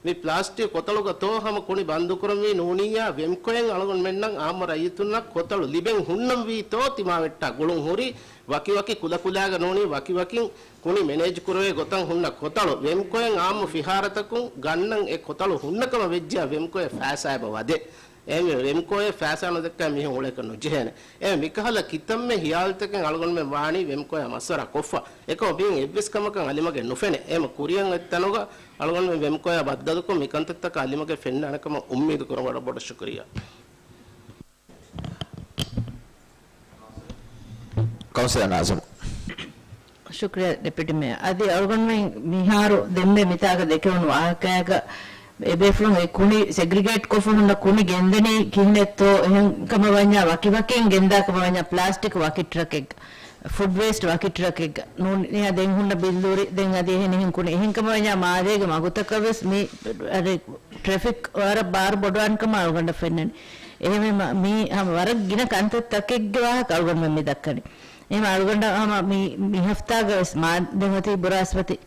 މި ޕްލާސްޓިކް ކޮތަޅުގަ ތޯ ހަމަ ކުނި ބަންދުކުރަންވީ ނޫނިއްޔާ ވެމްކޯއިން އަޅުގަނޑުމެންނަށް އާއްމު ރައްޔިތުންނަށް ކޮތަޅު ލިބެން ހުންނަންވީތޯ ތިމާވެއްޓާ ގުޅުން ހުރި ވަކިވަކި ކުލަކުލާގަ ނޫނީ ވަކިވަކިން ކުނި މެނޭޖް ކުރެވޭ ގޮތަށް ހުންނަ ކޮތަޅު ވެމްކޯއިން އާއްމު ފިހާރަތަކުން ގަންނަން އެ ކޮތަޅު ހުންނަ ކަމަށް ވެއްޖެޔާ ވެމްކޯއަށް ފައިސާ އެބަ ވަދޭ. އެހެންވެ، ވެމްކޯއަށް ފައިސާ ނުދައްކާ މީހުން އުޅޭކަށް ނުޖެހޭނެ. އެ މިކަހަލަ ކިތަންމެ ހިޔާލުތަކެއް އަޅުގަނޑުމެން ވާނީ ވެމްކޯއާ މަސްވަރާ ކޮށްފަ. އެކަމަ މިހެން އެއްވެސް ކަމަކަށް އަލިމަގެއް ނުފެނޭ. އެހެމަ ކުރިއަށް އޮތްތަނުގަ އަޅުގަނޑުމެން ވެމްކޯއާ ބައްދަލުކޮށް މިކަންތައްތަކަށް އަލިމަގެއް ފެންނާނެ ކަމަށް އުއްމީދު ކުރަން ވަރަށް ބޮޑަށް ޝުކުރިއްޔާ. ކައުންސިލަރ ނާޒިމް. ޝުކުރިއްޔާ ޑެޕިއުޓީ މޭޔަރ. އަދި އަޅުގަނޑުމެން މިހާރު ދެންމެ މިތާގަ ދެކެވުނު ވާހަކައިގަ އެބޭފުޅުން އެ ކުނި ސެގްރިގޭޓް ކޮށްފަ ހުންނަ ކުނި ގެންދަނީ ކިހިނެއްތޯ، އެހެން ކަމަށް ވަންޏާ ވަކިވަކިން ގެންދާ ކަމަށް ވަންޏާ ޕްލާސްޓިކް ވަކި ޓްރަކެއްގަ، ފުޑް ވޭސްޓް ވަކި ޓްރަކެއްގަ ނޫނިއްޔާ ދެން ހުންނަ ބިއްލޫރި ދެން އަދި އެހެނިހެން ކުނި އެހެން ކަމަށް ވަންޏާ މާލޭގެ މަގުތަކަށް ވެސް މި އަދި ޓްރެފިކް ވަރަށް ބާރު ބޮޑުވާން ކަމަށް އަޅުގަނޑަށް ފެންނަނީ. އެހެންވީމަ، މީ ހަމަ ވަރަށް ގިނަ ކަންތައްތަކެއްގެ ވާހަކަ އަޅުގަނޑުމެން މި ދައްކަނީ. އެހެން އަޅުގަނޑަށް ހަމަ މި، މި ހަފްތާގަ ވެސް މާ ދެން އޮތީ ބުރާސްފަތި.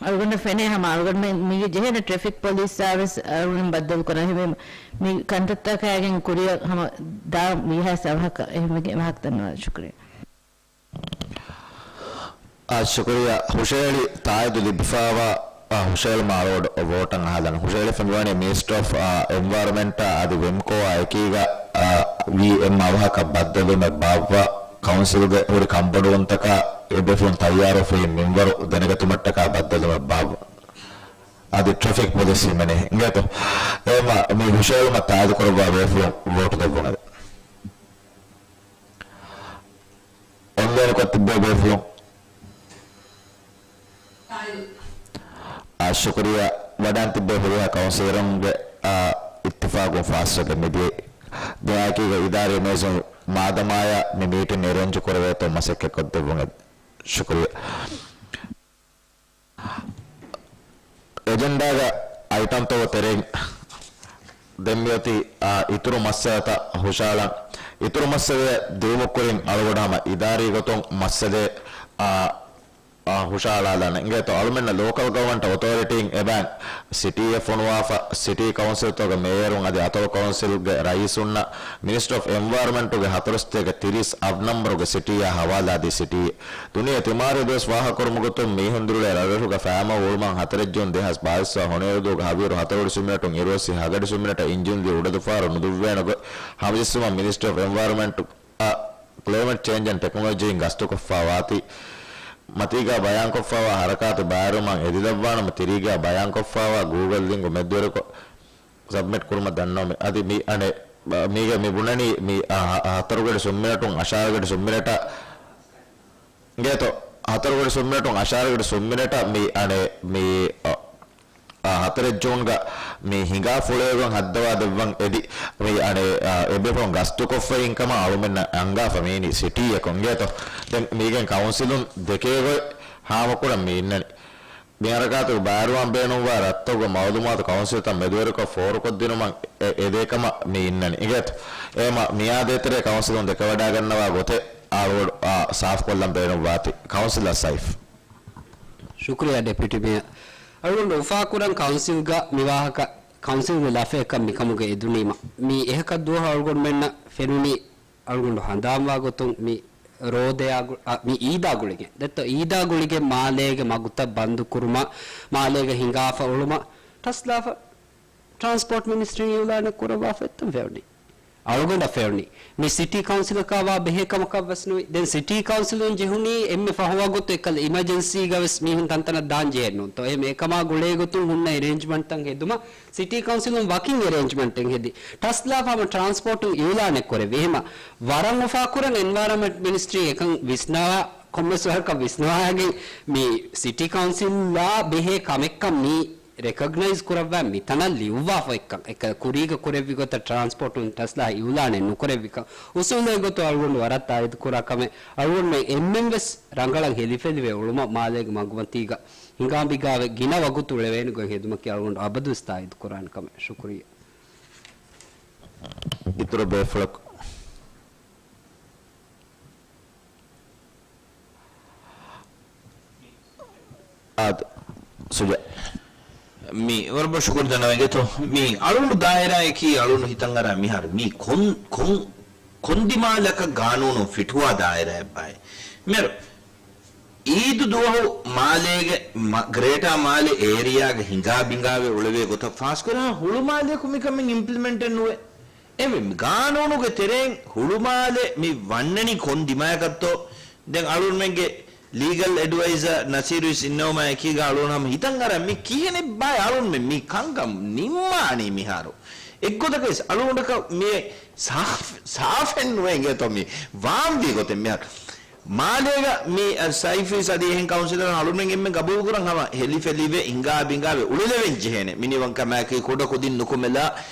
އަޅުގަނޑަށް ފެނޭ ހަމަ އަޅުގަނޑުމެން މީގެ ޖެހޭނެ ޓްރެފިކް ޕޮލިސްއާ ވެސް އަޅުގަނޑު ބައްދަލު ކުރަން. އެހެންވީމަ، މި ކަންތައްތަކާގެން ކުރިއަށް ހަމަ ދާ ވީހާވެސް އަވަހަކަށް އެހެންވެގެން ވާހަކަ ދަންނަވާ. ޝުކުރިއްޔާ. އާ، ޝުކުރިއްޔާ. ހުށަހެޅި ތާއީދު ލިބިފައިވާ، އާ، ހުށަހެޅުމަށް އަޅުގަނޑު ވޯޓަށް އަހާލަން. ހުށަހެޅިފަ މިވަނީ މިނިސްޓްރީ އޮފް، އާ، އެންވަޔަރަމެންޓާ އަދި ވެމްކޯއާ އެކީގަ، އާ، ވީ އެއް އަވަހަކަށް ބައްދަލުވުމެއް ބާއްވާ ކައުންސިލްގެ ހުރި ކަންބޮޑުވުންތަކާ އެބޭފުޅުން ތައްޔާރުވެފައި މިންވަރު ދެނެގަތުމަށްޓަކާ ބައްދަލުވުމެއް ބާއްވާ. އަދި ޓްރެފިކް ޕޮލިސް ހިމެނޭ. އިނގޭތޯ؟ އެހެމަ މި ހުށަހެޅުމަށް ތާއީދު ކުރައްވާ ބޭފުޅުން ވޯޓު ދެއްވުން އެވެ. އޮންލައިންކޮށް ތިއްބޭ ބޭފުޅުން. އާ، ޝުކުރިއްޔާ. ވަޑައިން ތިއްބޭ ހުރިހާ ކައުންސިލަރުންގެ، އާ، އިއްތިފާގުން ފާސްވެގެން މިދިޔައީ. ދެއާއެކީގަ އިދާރީ މޭޒުން މާދަމާޔާ މި މީޓިން އެރޭންޖު ކުރެވޭތޯ މަސައްކަތްކޮށްދެއްވުން އެ-، ޝުކުރިއްޔާ. އެޖެންޑާގަ އައިޓަމްތަކުގެ ތެރެއިން ދެން މިއޮތީ، އާ، އިތުރު މައްސަލަތައް ހުށަހަޅަން. އިތުރު މައްސަލައެއް ދިއުމަށް ކުރިން އަޅުގަޑު ހަމަ އިދާރީ ގޮތުން މައްސަލައެއް، އާ، އާ، ހުށަހަޅާލާނެ. އިނގޭތޯ އަޅުމެންނަށް ލޯކަލް ގަވަމަންޓް އޮތޯރިޓީން އެބައިން ސިޓީއެއް ފޮނުވާފަ، ސިޓީ ކައުންސިލްތަކުގެ މޭޔަރުން އަދި އަތޮޅު ކައުންސިލްގެ ރައީސުންނަށް މިނިސްޓްރީ އޮފް އެންވަޔަރަމެންޓުގެ ހަތަރުސަތޭކަ ތިރީސް އަށް ނަމްބަރުގެ ސިޓީއާ ހަވާލާދީ ސިޓީއެއް. ދުނިޔެ ތިމާރީ ދުވަސް ފާހަގަކުރުމުގެ ގޮތުން މީހުން ދިރިއުޅޭ ރަށްރަށުގަ ފައިމަށް އުޅުމަށް ހަތަރެއް ޖޫން ދެހާސް ބާވީސް ހޮނިއެރުދުވަހުގެ ހަވީރު ހަތަރު އުޑި ސުންމިނެޓުން އިރުއޮއްސި ހަގަޑި ސުންމިނެޓަށް އިންޖިން ލީ އުޑަދުފާރު ނުދުއްވޭނެ ގޮތް ހަމަޖެއްސުމަށް މިނިސްޓްރީ އޮފް އެންވަޔަރަމެންޓް، އާ، ކްލައިމެޓް ޗޭންޖް އެންޑް ޓެކްނޮލޮޖީއިން ގަސްތުކޮށްފަ ވާތީ. މަތީގަ ބަޔާންކޮށްފައިވާ ހަރަކާތު ބައިވެރިވުމަށް އެދިލައްވާނަމަ ތިރީގަ ބަޔާންކޮށްފައިވާ ގޫގަލް ލިންކު މެދުވެރިކޮށް ސަބްމިޓް ކުރުމަށް ދަންނަވަމެ. އަދި މި އަނެއް، މީގަ މި ބުނަނީ މި، އާ، ހަ-، ހަތަރު އުޑި ސުންމިނެޓުން އަށާރަ އުޑި ސުންމިނެޓަށް އިނގޭތޯ، ހަތަރު ކޮޅި ސުންމިނެޓުން އަށާރަ ކޮޅި ސުންމިނެޓަށް މި އަނެއް މި، އަ، އަ، ހަތަރެއް ޖޫންގަ މި ހިނގާ ފުޅޭގޮތް ހައްދަވާ ދެއްވަން އެދި، މި އަނެއް، އަ، އެބޭފުޅުން ގަސްތުކޮށްފައި އިންކަމަށް އަޅުމެންނަށް އަންގާފަ މީނީ ސިޓީއަކުން އިނގޭތޯ. ދެން މީގެން ކައުންސިލުން ދެކޭގޮތް ހާމަކުރަން މި އިންނަނީ. މި ހަރަކާތުގެ ބައިވެރިވާން ބޭނުންވާ ރަށްތަކުގެ މައުލޫމާތު ކައުންސިލްތައް މެދުވެރިކޮށް ފޯރުކޮށްދިނުމަށް އެ-، އެދޭކަމަށް މި އިންނަނީ. އިނގޭތޯ؟ އެހެމަ މިއާދޭތެރޭ ކައުންސިލުން ދެކެވަޑައިގަންނަވާ ގޮތެއް އަޅުގަނޑު، އާ، ސާފުކޮށްލަން ބޭނުންވާތީ. ކައުންސިލަރ ސައިފް. ޝުކުރިއްޔާ ޑެޕިއުޓީ މޭޔަރ. އަޅުގަނޑު އުފާކުރަން ކައުންސިލްގަ މިވާހަކަ ކައުންސިލްގެ ލަފަޔަކަށް މިކަމުގަ އެދުނީމަ، މީ އެހަކަށް ދުވަހު އަޅުގަނޑުމެންނަށް ފެނުނީ އަޅުގަނޑު ހަނދާންވާ ގޮތުން މި ރޯދަޔާ ގު-، އަ، މި އީދާ ގުޅިގެން. ދެއްތޯ، އީދާ ގުޅިގެން މާލޭގެ މަގުތައް ބަންދު ކުރުމަށް، މާލޭގަ ހިނގާފަ އުޅުމަށް ޓަސްލާފަ ޓްރާންސްޕޯޓް މިނިސްޓްރީން އިއުލާނެއް ކުރައްވާފަ އެއްތަން ފެނުނީ. އަޅުގަނޑަށް ފެނުނީ މި ސިޓީ ކައުންސިލަކާ ވާ ބެހޭ ކަމަކަށް ވެސް ނުވި. ދެން ސިޓީ ކައުންސިލުން ޖެހުނީ އެންމެ ފަހުވާ ގޮތު އެކަލަ އިމަޖެންސީގަ ވެސް މީހުން ތަންތަނަށް ދާން ޖެހެއް ނޫންތޯ. އެހެން އެކަމާ ގުޅޭ ގޮތުން ހުންނަ އެރޭންޖްމަންޓްތައް ހެދުމަށް ސިޓީ ކައުންސިލުން ވަކިން އެރޭންޖްމަންޓެއް ހެދި. ޓަސްލާފަ ހަމަ ޓްރާންސްޕޯޓުން އިއުލާނެއް ކުރެއްވި. އެހެމަ ވަރަށް އުފާކުރަން އެންވަޔަރަންމަންޓް މިނިސްޓްރީ އެކަން ވިސްނާ، ކޮންމެސް ވަރަކަށް ވިސްނާގެން މި ސިޓީ ކައުންސިލްއާ ބެހޭ ކަމެއްކަން މީ ރެކޮގްނައިޒް ކުރައްވާ މިތަނަށް ލިޔުއްވާފަ އެއްކަން، އެކަ ކުރީގަ ކުރެއްވި ގޮތަށް ޓްރާންސްޕޯޓުން ޓަސްލާ އިއުލާނެއް ނުކުރެއްވިކަން، އުސޫލެއް ގޮތުން އަޅުގަނޑު ވަރަށް ތާއީދު ކުރާ ކަމެއް. އަޅުގަނޑުމެން އެންމެން ވެސް ރަނގަޅަށް ހެލިފެލިވެ އުޅުމަށް މާލޭގެ މަގުމަތީގަ ހިނގާބިނގާވެ ގިނަ ވަގުތު އުޅެވޭނެ ގޮތް ހެދުމަކީ އަޅުގަނޑު އަބަދުވެސް ތާއީދު ކުރާނެ ކަމެއް. ޝުކުރިއްޔާ. އިތުރު ބޭފުޅަކު. އާދެ، ސުޖާ. މި ވަރަށް ބޮޑަށް ޝުކުރު ދަންނަވަން އިނގޭތޯ. މި އަޅުގަނޑު ދާއިރާއަކީ އަޅުގަނޑު ހިތަށް އަރާ މިހާރު މި ކޮން، ކޮން، ކޮންދިމާލަކަށް ގާނޫނުން ފިޓުވާ ދާއިރާއެއްބާއޭ. މިހާރު އީދު ދުވަހު މާލޭގެ މަ-، ގްރޭޓާ މާލެ އޭރިއާގަ ހިނގާ ބިނގާވެ އުޅެވޭ ގޮތަށް ފާސްކުރާ ހުޅުމާލެއަކު މިކަމެއް އިމްޕްލިމެންޓެއް ނުވޭ. އެހެންވެ، ގާނޫނުގެ ތެރެއިން ހުޅުމާލެ މި ވަންނަނީ ކޮން ދިމާޔަކަށްތޯ؟ ދެން އަޅުގަނޑުމެންގެ ލީގަލް އެޑްވައިޒަރ ނަސީރު ވެސް އިންނަވުމާ އެކީގަ އަޅުގަނޑު ހަމަ ހިތަށް އަރާ މި ކިހިނެއްބާ އަޅުގަނޑުމެން މި ކަންކަން ނިންމާނީ މިހާރު؟ އެއްގޮތަކަށް ވެސް އަޅުގަނޑަކަށް މި ސާފް، ސާފެއް ނުވޭ އިނގޭތޯ މި ވާންވީ ގޮތެއް މިހާރު. މާލޭގަ މި، އަ، ސައިފީސް އަދި އެހެން ކައުންސިލަރުން އަޅުމެން އެންމެން ގަބޫލުކުރަން ހަމަ ހެލިފެލިވެ ހިނގާ ބިނގާވެ އުޅެލެވެން ޖެހޭނެ. މިނިވަންކަމާއެކީ ކުޑަ ކުދިން ނުކުމެލާ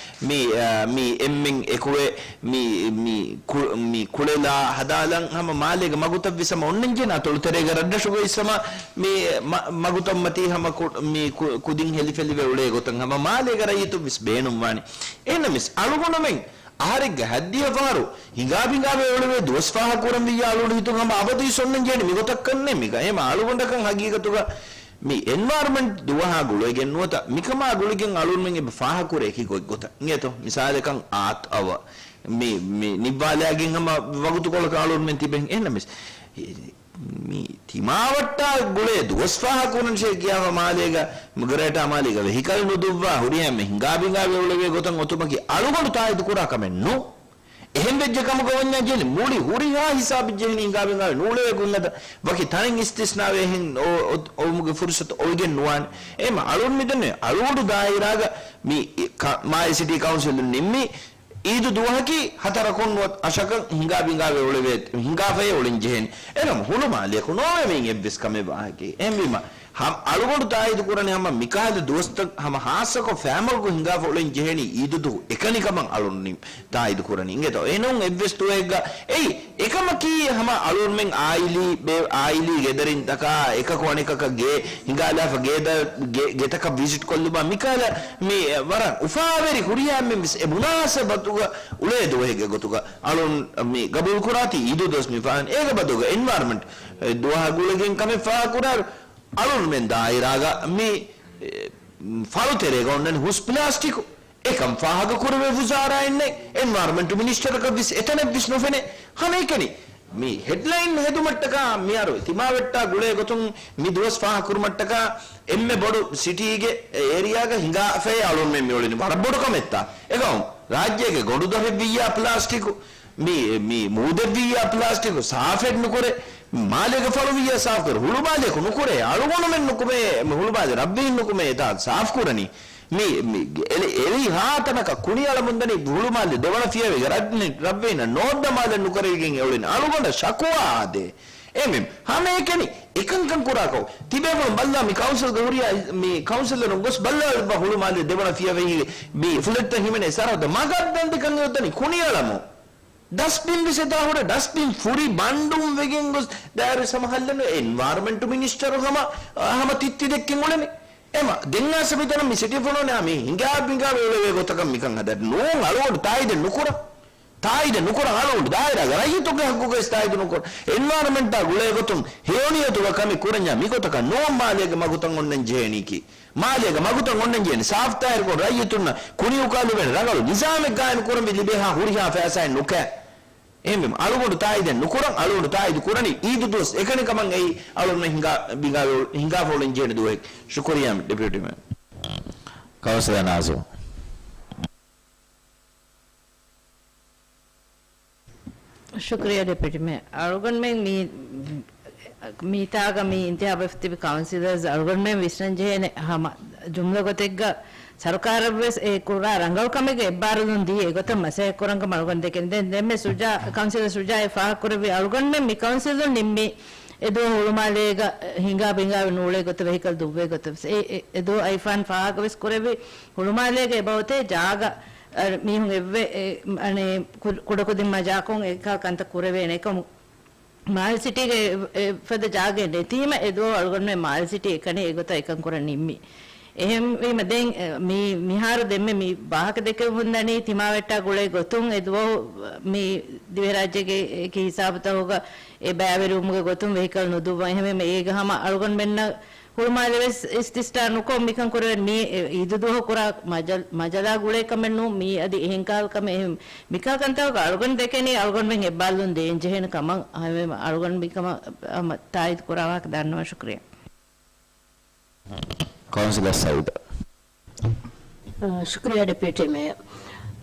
މި، އަ، މި އެންމެން އެކުވެ މި، މި ކު-، މި ކުޅެލާ ހަދާލަން ހަމަ މާލޭގެ މަގުތައް ވެސް ހަމަ އޮންނަން ޖެހޭނެ. އަތޮޅު ތެރޭގަ ރަށްރަށުގަ ވެސް ހަމަ މި މަ-، މަގުތައް މަތީ ހަމަ ކު-، މި ކު-، ކުދިން ހެލިފެލިވެ އުޅޭ ގޮތަށް ހަމަ މާލޭގެ ރައްޔިތުން ވެސް ބޭނުންވާނެ. އެހެންނަމަވެސް އަޅުގަނޑުމެން އަހަރެއްގެ ހައްދިހަ ފަހަރު ހިނގާ ބިނގާވެ އުޅެވޭ ދުވަސް ފާހަގަކުރަން ވިއްޔާ އަޅުގަނޑު ހިތުން ހަމަ އަބަދުވެސް އޮންނަން ޖެހޭނެ މިގޮތަށް ކަންނޭނގެ. އެހެމަ އަޅުގަނޑަކަށް ހަގީގަތުގަ މި އެންވަޔަރަމެންޓް ދުވަހާ ގުޅޭގެން ނުވަތަ މިކަމާ ގުޅިގެން އަޅުގަނޑުމެން އެބަ ފާހަގަކުރޭ އެކި ގޮތްގޮތަށް އިނގޭތޯ. މިސާލަކަށް އާތް އަވަ މި، މި ނިއްވާލާގެން ހަމަ ވަގުތުކޮޅަކަށް އަޅުގަނޑުމެން ތިބެން. އެހެންނަމަވެސް މި ތިމާވައްޓާ ގުޅޭ ދުވަސް ފާހަގަކުރަން ޝޭކް ކިޔާފަ މާލޭގަ، ގްރޭޓާ މާލޭގަ ވެހިކަލް ނުދުއްވާ ހުރިހާ އެންމެ ހިނގާ ބިނގާވެ އުޅެވޭ ގޮތަށް އޮތުމަކީ އަޅުގަނޑު ތާއީދު ކުރާ ކަމެއް ނޫން. އެހެން ވެއްޖެ ކަމަކަށް ވަންޏާ ޖެހެނީ މުޅި ހުރިހާ ހިސާބެއް ޖެހެނީ ހިނގާ ބިނގާވެ ނޫޅެވޭ ގޮތް އަދަ ވަކި ތަނެއް އިސްތިސްނާވެ އެހެން އޮ-، އޮ-، އޮވުމުގެ ފުރުސަތު އޮވެގެން ނުވާނެ. އެހެމަ އަޅުގަނޑު މިދަންނަވަނީ އަޅުގަނޑު ދާއިރާގަ މި ކަ-، މާލެ ސިޓީ ކައުންސިލުން ނިންމީ އީދު ދުވަހަކީ ހަތަރަކުން ނުވަތަ އަށަކަށް ހިނގާ ބިނގާވެ އުޅެވޭ، ހިނގާފައި އުޅެން ޖެހޭނެ. އެހެން ހުޅުމާލެއަކު ނޯވޭ މި އެއްވެސް ކަމެއް ވާހަކައެއް. އެހެންވީމަ، ހަ-، އަޅުގަނޑު ތާއީދު ކުރަނީ ހަމަ މިކަހަލަ ދުވަސްތައް ހަމަ ހާއްސަކޮށް ފައިމަގު ހިނގާފަ އުޅެން ޖެހޭނީ އީދު ދުވަހު އެކަނިކަމަށް އަޅުގަނޑު ތާއީދު ކުރަނީ. އިނގޭތޯ؟ އެހެން އެއްވެސް ދުވަހެއްގަ އެއީ އެކަމަކީ ހަމަ އަޅުގަނޑުމެން އާއިލީ ބޭ-، އާއިލީ ގެދަރިންތަކާ އެކަކު އަނެކަކަށް ގޭ ހިނގާލާފަ ގޭދަ-، ގެ-، ގެތަކަށް ވިޒިޓް ކޮށްލުމާ މިކަހަލަ މި ވަރަށް އުފާވެރި ހުރިހާ އެންމެން ވެސް އެ މުނާސަބަތުގަ އުޅޭ ދުވަހެއްގެ ގޮތުގަ އަޅުން މި ގަބޫލު ކުރާތީ އީދު ދުވަސް މި ފާހަން. އޭގެ ބަދަލުގަ އެންވަޔަރަމެންޓް ދުވަހާ ގުޅިގެން ކަމެއް ފާހަގަކުރާއިރު އަޅުންމެން ދާއިރާގަ މި، އެ، ފަޅު ތެރޭގަ އޮންނަނީ ހުސް ޕްލާސްޓިކު. އެކަން ފާހަގަކުރެވޭ ވުޒާރާއެއް ނެތް، އެންވަޔަރަމެންޓް މިނިސްޓަރަކަށް ވެސް އެތަނެއް ވެސް ނުފެނޭ. ހަމައެކަނި މި ހެޑްލައިން ހެދުމަށްޓަކާ މިހާރު ތިމާވެއްޓާ ގުޅޭ ގޮތުން މި ދުވަސް ފާހަގަކުރުމަށްޓަކާ އެންމެ ބޮޑު ސިޓީގެ އޭރިއާގަ ހިނގާފައި އަޅުންމެން މިއުޅެނީ ވަރަށް ބޮޑު ކަމެއްތާ. އެކަމު ރާއްޖޭގެ ގޮނޑުދޮށެއް ވިއްޔާ ޕްލާސްޓިކު، މި، މި މޫދެއް ވިއްޔާ ޕްލާސްޓިކު ސާފެއް ނުކުރޭ. މާލޭގެ ފަޅު ވިއްޔާ ސާފު ކުރޭ. ހުޅުމާލެއަކު ނުކުރޭ. އަޅުގަނޑުމެން ނުކުމޭ، މި ހުޅުމާލެ ރަށްވެހިން ނުކުމޭ އެތާ ސާފު ކުރަނީ. މި، މި އެޅި، އެޅި ހާ ތަނަކަށް ކުނިއަޅަމުންދަނީ ހުޅުމާލެ ދެވަނަ ފިޔަވައިގެ ރަށް-، ރަށްވެހިންނަށް ނޯއްދަ މާލެ ނުކުރެވިގެން އެ އުޅެނީ. އަޅުގަނޑަށް ޝަކުވާ އާދޭ. އެމެމް ހަމައެކަނި އެކަންކަން ކުރާކަށް ތިބޭފުޅުން ބައްލާ މި ކައުންސިލްގެ ހުރިހާ މި ކައުންސިލަރުން ގޮސް ބައްލާލައްވާ ހުޅުމާލޭ ދެވަނަ ފިޔަވަހީގެ މި ފްލެޓްތައް ހިމެނޭ ސަރަހައްދަށް މަގަށްދަންދެކަން އެއޮތަނީ ކުނިއަޅަމު. ޑަސްޓްބިން ވެސް އެތާ ހުރެ ޑަސްޓްބިން ފުރި ބަންޑުން ވެގެން ގޮސް ދާއިރު ސަމަހައްލެން އެންވަޔަރަމެންޓް މިނިސްޓަރު ހަމަ، ހަމަ ތިއްތި ދެއްކެން އުޅެނީ. އެމަ ދެން އާސަ މިތަނަށް މި ސިޓީ ފުނޯނެ މި ހިނގާ ބިނގާ ވެ އުޅެވޭ ގޮތަކަށް މިކަން ހަދަން ނޫން އަޅުގަނޑު ތާއީދެއް ނުކުރަން. ތާއީދެއް ނުކުރަން އަޅުގަނޑު ދާއިރާގެ ރައްޔިތުންގެ ހައްގުގައި ވެސް ތާއީދު ނުކުރަން. އެންވަޔަރަމެންޓާ ގުޅޭ ގޮތުން ހެޔޮނިޔަތުގަ ކަމެއް ކުރަންޏާ މިގޮތަކަށް ނޫން މާލޭގެ މަގުތައް އޮންނަން ޖެހޭނީކީ. މާލޭގެ މަގުތައް އޮންނަން ޖެހޭނީ ސާފްތާހިރުކޮށް ރައްޔިތުންނަށް ކުނިއުކާލެވޭނެ ރަނގަޅު ނިޒާމެއް ގާއިމް ކުރަންވީ ލިބޭހާ ހުރިހާ ފައިސާއެއް ނުކައި. އެހެންވީމަ އަޅުގަނޑު ތާއީދެއް ނުކުރަން، އަޅުގަނޑު ތާއީދު ކުރަނީ އީދު ދުވަސް އެކަނި ކަމަށް އެއީ އަޅުގަނޑު ހިނގާ، ހިނގާ، ހިނގާފަ އުޅެން ޖެހޭނެ ދުވަހެއް. ޝުކުރިއްޔާ ޑެޕިއުޓީ މޭޔަރ. ކައުންސިލަރ ނާޒިމް. ޝުކުރިއްޔާ ޑެޕިއުޓީ މޭޔަރ. އަޅުގަނޑުމެން މި، މިތާގަ މި އިންތިހާބުވެފަ ތިބި ކައުންސިލަރސް އަޅުގަނޑުމެން ވިސްނަން ޖެހޭނެ ހަމަ ޖުމްލަ ގޮތެއްގަ ސަރުކާރަށްވެސް އެ ކުރާ ރަނގަޅު ކަމެއްގެ އެއްބާރުލުން ދީ އެގޮތަށް މަސައްކަތް ކުރަން ކަމަށް އަޅުގަނޑު ދެކެން. ދެން ދެންމެ ސުޖާ، ކައުންސިލަރ ސުޖާ އެ ފާހަގަކުރެއްވި އަޅުގަނޑުމެން މި ކައުންސިލުން ނިންމީ އެދުވަހު ހުޅުމާލޭގަ ހިނގާ ބިނގާ ނޫޅޭ ގޮތަށް ވެހިކަލް ދުއްވޭ ގޮތަށް ވެސް. އެ، އެ، އެދުވަހު އައިފާން ފާހަގަވެސް ކުރެއްވި ހުޅުމާލޭގަ އެބައޮތޭ ޖާގަ، އަ، މީހުން އެއްވެ، އެ، އަނެ، ކު-، ކުޑަކުދިން މަޖާކޮށް އެކަހަލަ ކަންތައް ކުރެވޭނެ އެކަމު މާލެ ސިޓީގެ އެ، އެފަދަ ޖާގައެއް ނެތީމަ އެދުވަހު އަޅުގަނޑުމެން މާލެ ސިޓީ އެކަނި އެގޮތަށް އެކަން ކުރަން ނިންމީ. އެހެންވީމަ ދެން، އެ، މި، މިހާރު ދެންމެ މި ވާހަކަ ދެކެވެމުންދަނީ ތިމާވެއްޓާ ގުޅޭ ގޮތުން އެދުވަހު މި ދިވެހިރާއްޖޭގެ އެކި ހިސާބުތަކުގަ އެ ބައިވެރިވުމުގެ ގޮތުން ވެހިކަލް ނުދުއްވަން. އެހެންވީމަ އޭގަ ހަމަ އަޅުގަނޑުމެންނަށް ހުޅުމާލެ ވެސް އިސްތިސްނާ ނުކޮށް މިކަން ކުރެވެން. މީ އި-، އީދު ދުވަހު ކުރާ މަޖަލް-، މަޖަލާ ގުޅޭ ކަމެއް ނޫން. މީ އަދި އެހެން ކަހަލަ ކަމެއް. އެހެން މިކަހަލަ ކަންތަކަކަށް އަޅުގަނޑު ދެކެނީ އަޅުގަނޑުމެން އެއްބާރުލުން ދޭން ޖެހޭނެ ކަމަށް. އަހަރެމެން އަޅުގަނޑު މިކަމަށް ހަމަ ތާއީދު ކުރާ ވާހަކަ ދަންނަވަން. ޝުކުރިއްޔާ. ކައުންސިލަރ ސައީދު. އާ، ޝުކުރިއްޔާ ޑެޕިއުޓީ މޭޔަރ.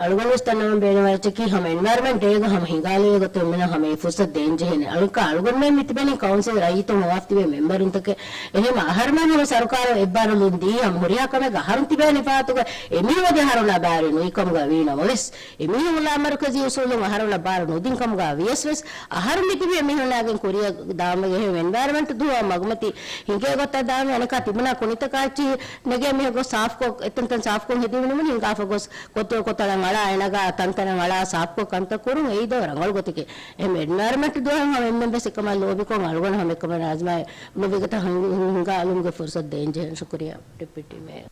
އަޅުގަނޑު ވެސް ދަންނަވަން ބޭނުންވާ އެއްޗަކީ ހަމަ އެންވަޔަރަމެންޓް ޑޭގަ ހަމަ ހިނގާލެވޭ ގޮތަށް އެންމެނަށް ހަމަ އެ ފުރުސަތު ދޭން ޖެހޭނެ. އަޅުގަނޑު މި ތިބެނީ ކައުންސިލް ރައްޔިތުން ހޮވާފަ ތިބޭ މެމްބަރުންތަކެއް. އެހެން އަހަރުމެން ހަމަ ސަރުކާރަށް އެއްބާރުލުން ދީ ހަމަ ހުރިހާ ކަމެއްގަ އަހަރުން ތިބޭނެ ފަހަތުގަ އެމީހުން އަދި އަހަރުންނާ ބާރެއް ނުވި ކަމުގަ ވީ ނަމަވެސް، އެމީހުން ލާމަރުކަޒީ އުސޫލުން އަހަރުންނަށް ބާރު ނުދިން ކަމުގަ ވިޔަސް ވެސް، އަހަރުން މިތިބީ އެމީހުންނާގެން ކުރިއަށް ދާންވެގެން އެންވަޔަރަމެންޓް ދުވަހު މަގުމަތި ހިނގޭ ގޮތަށް ދާންވެ. އަނެކާ ތިބުނާ ކުނިތަކާ އެއްޗިހި ނެގޭ މީހަކު ސާފްކޮށް، އެތަންތަން ސާފްކޮށް ހެދި ނިމުނީ ހިނގާފަ ގޮސް، ކޮތަޅު ކޮތަޅަށް އަޅާ އޭނަގާ ތަންތަނަށް އަޅާ ސާފްކޮށް ކަންތައް ކުރުން އެއީ ދޯ ރަނގަޅު ގޮތެކޭ. އެހެން އެންވަޔަރަމެންޓް ދުވަހަށް ހަމަ އެންމެން ވެސް އެކަމަށް ލޯބިކޮށް އަޅުގަނޑު ހަމަ އެކަމަށް ރާޒިމާ ނުވި ގޮތަށް ހިނގާ، ހިނގާ އަލުމުގެ ފުރުސަތު ދޭން ޖެހޭނެ. ޝުކުރިއްޔާ ޑެޕިއުޓީ މޭޔަރ.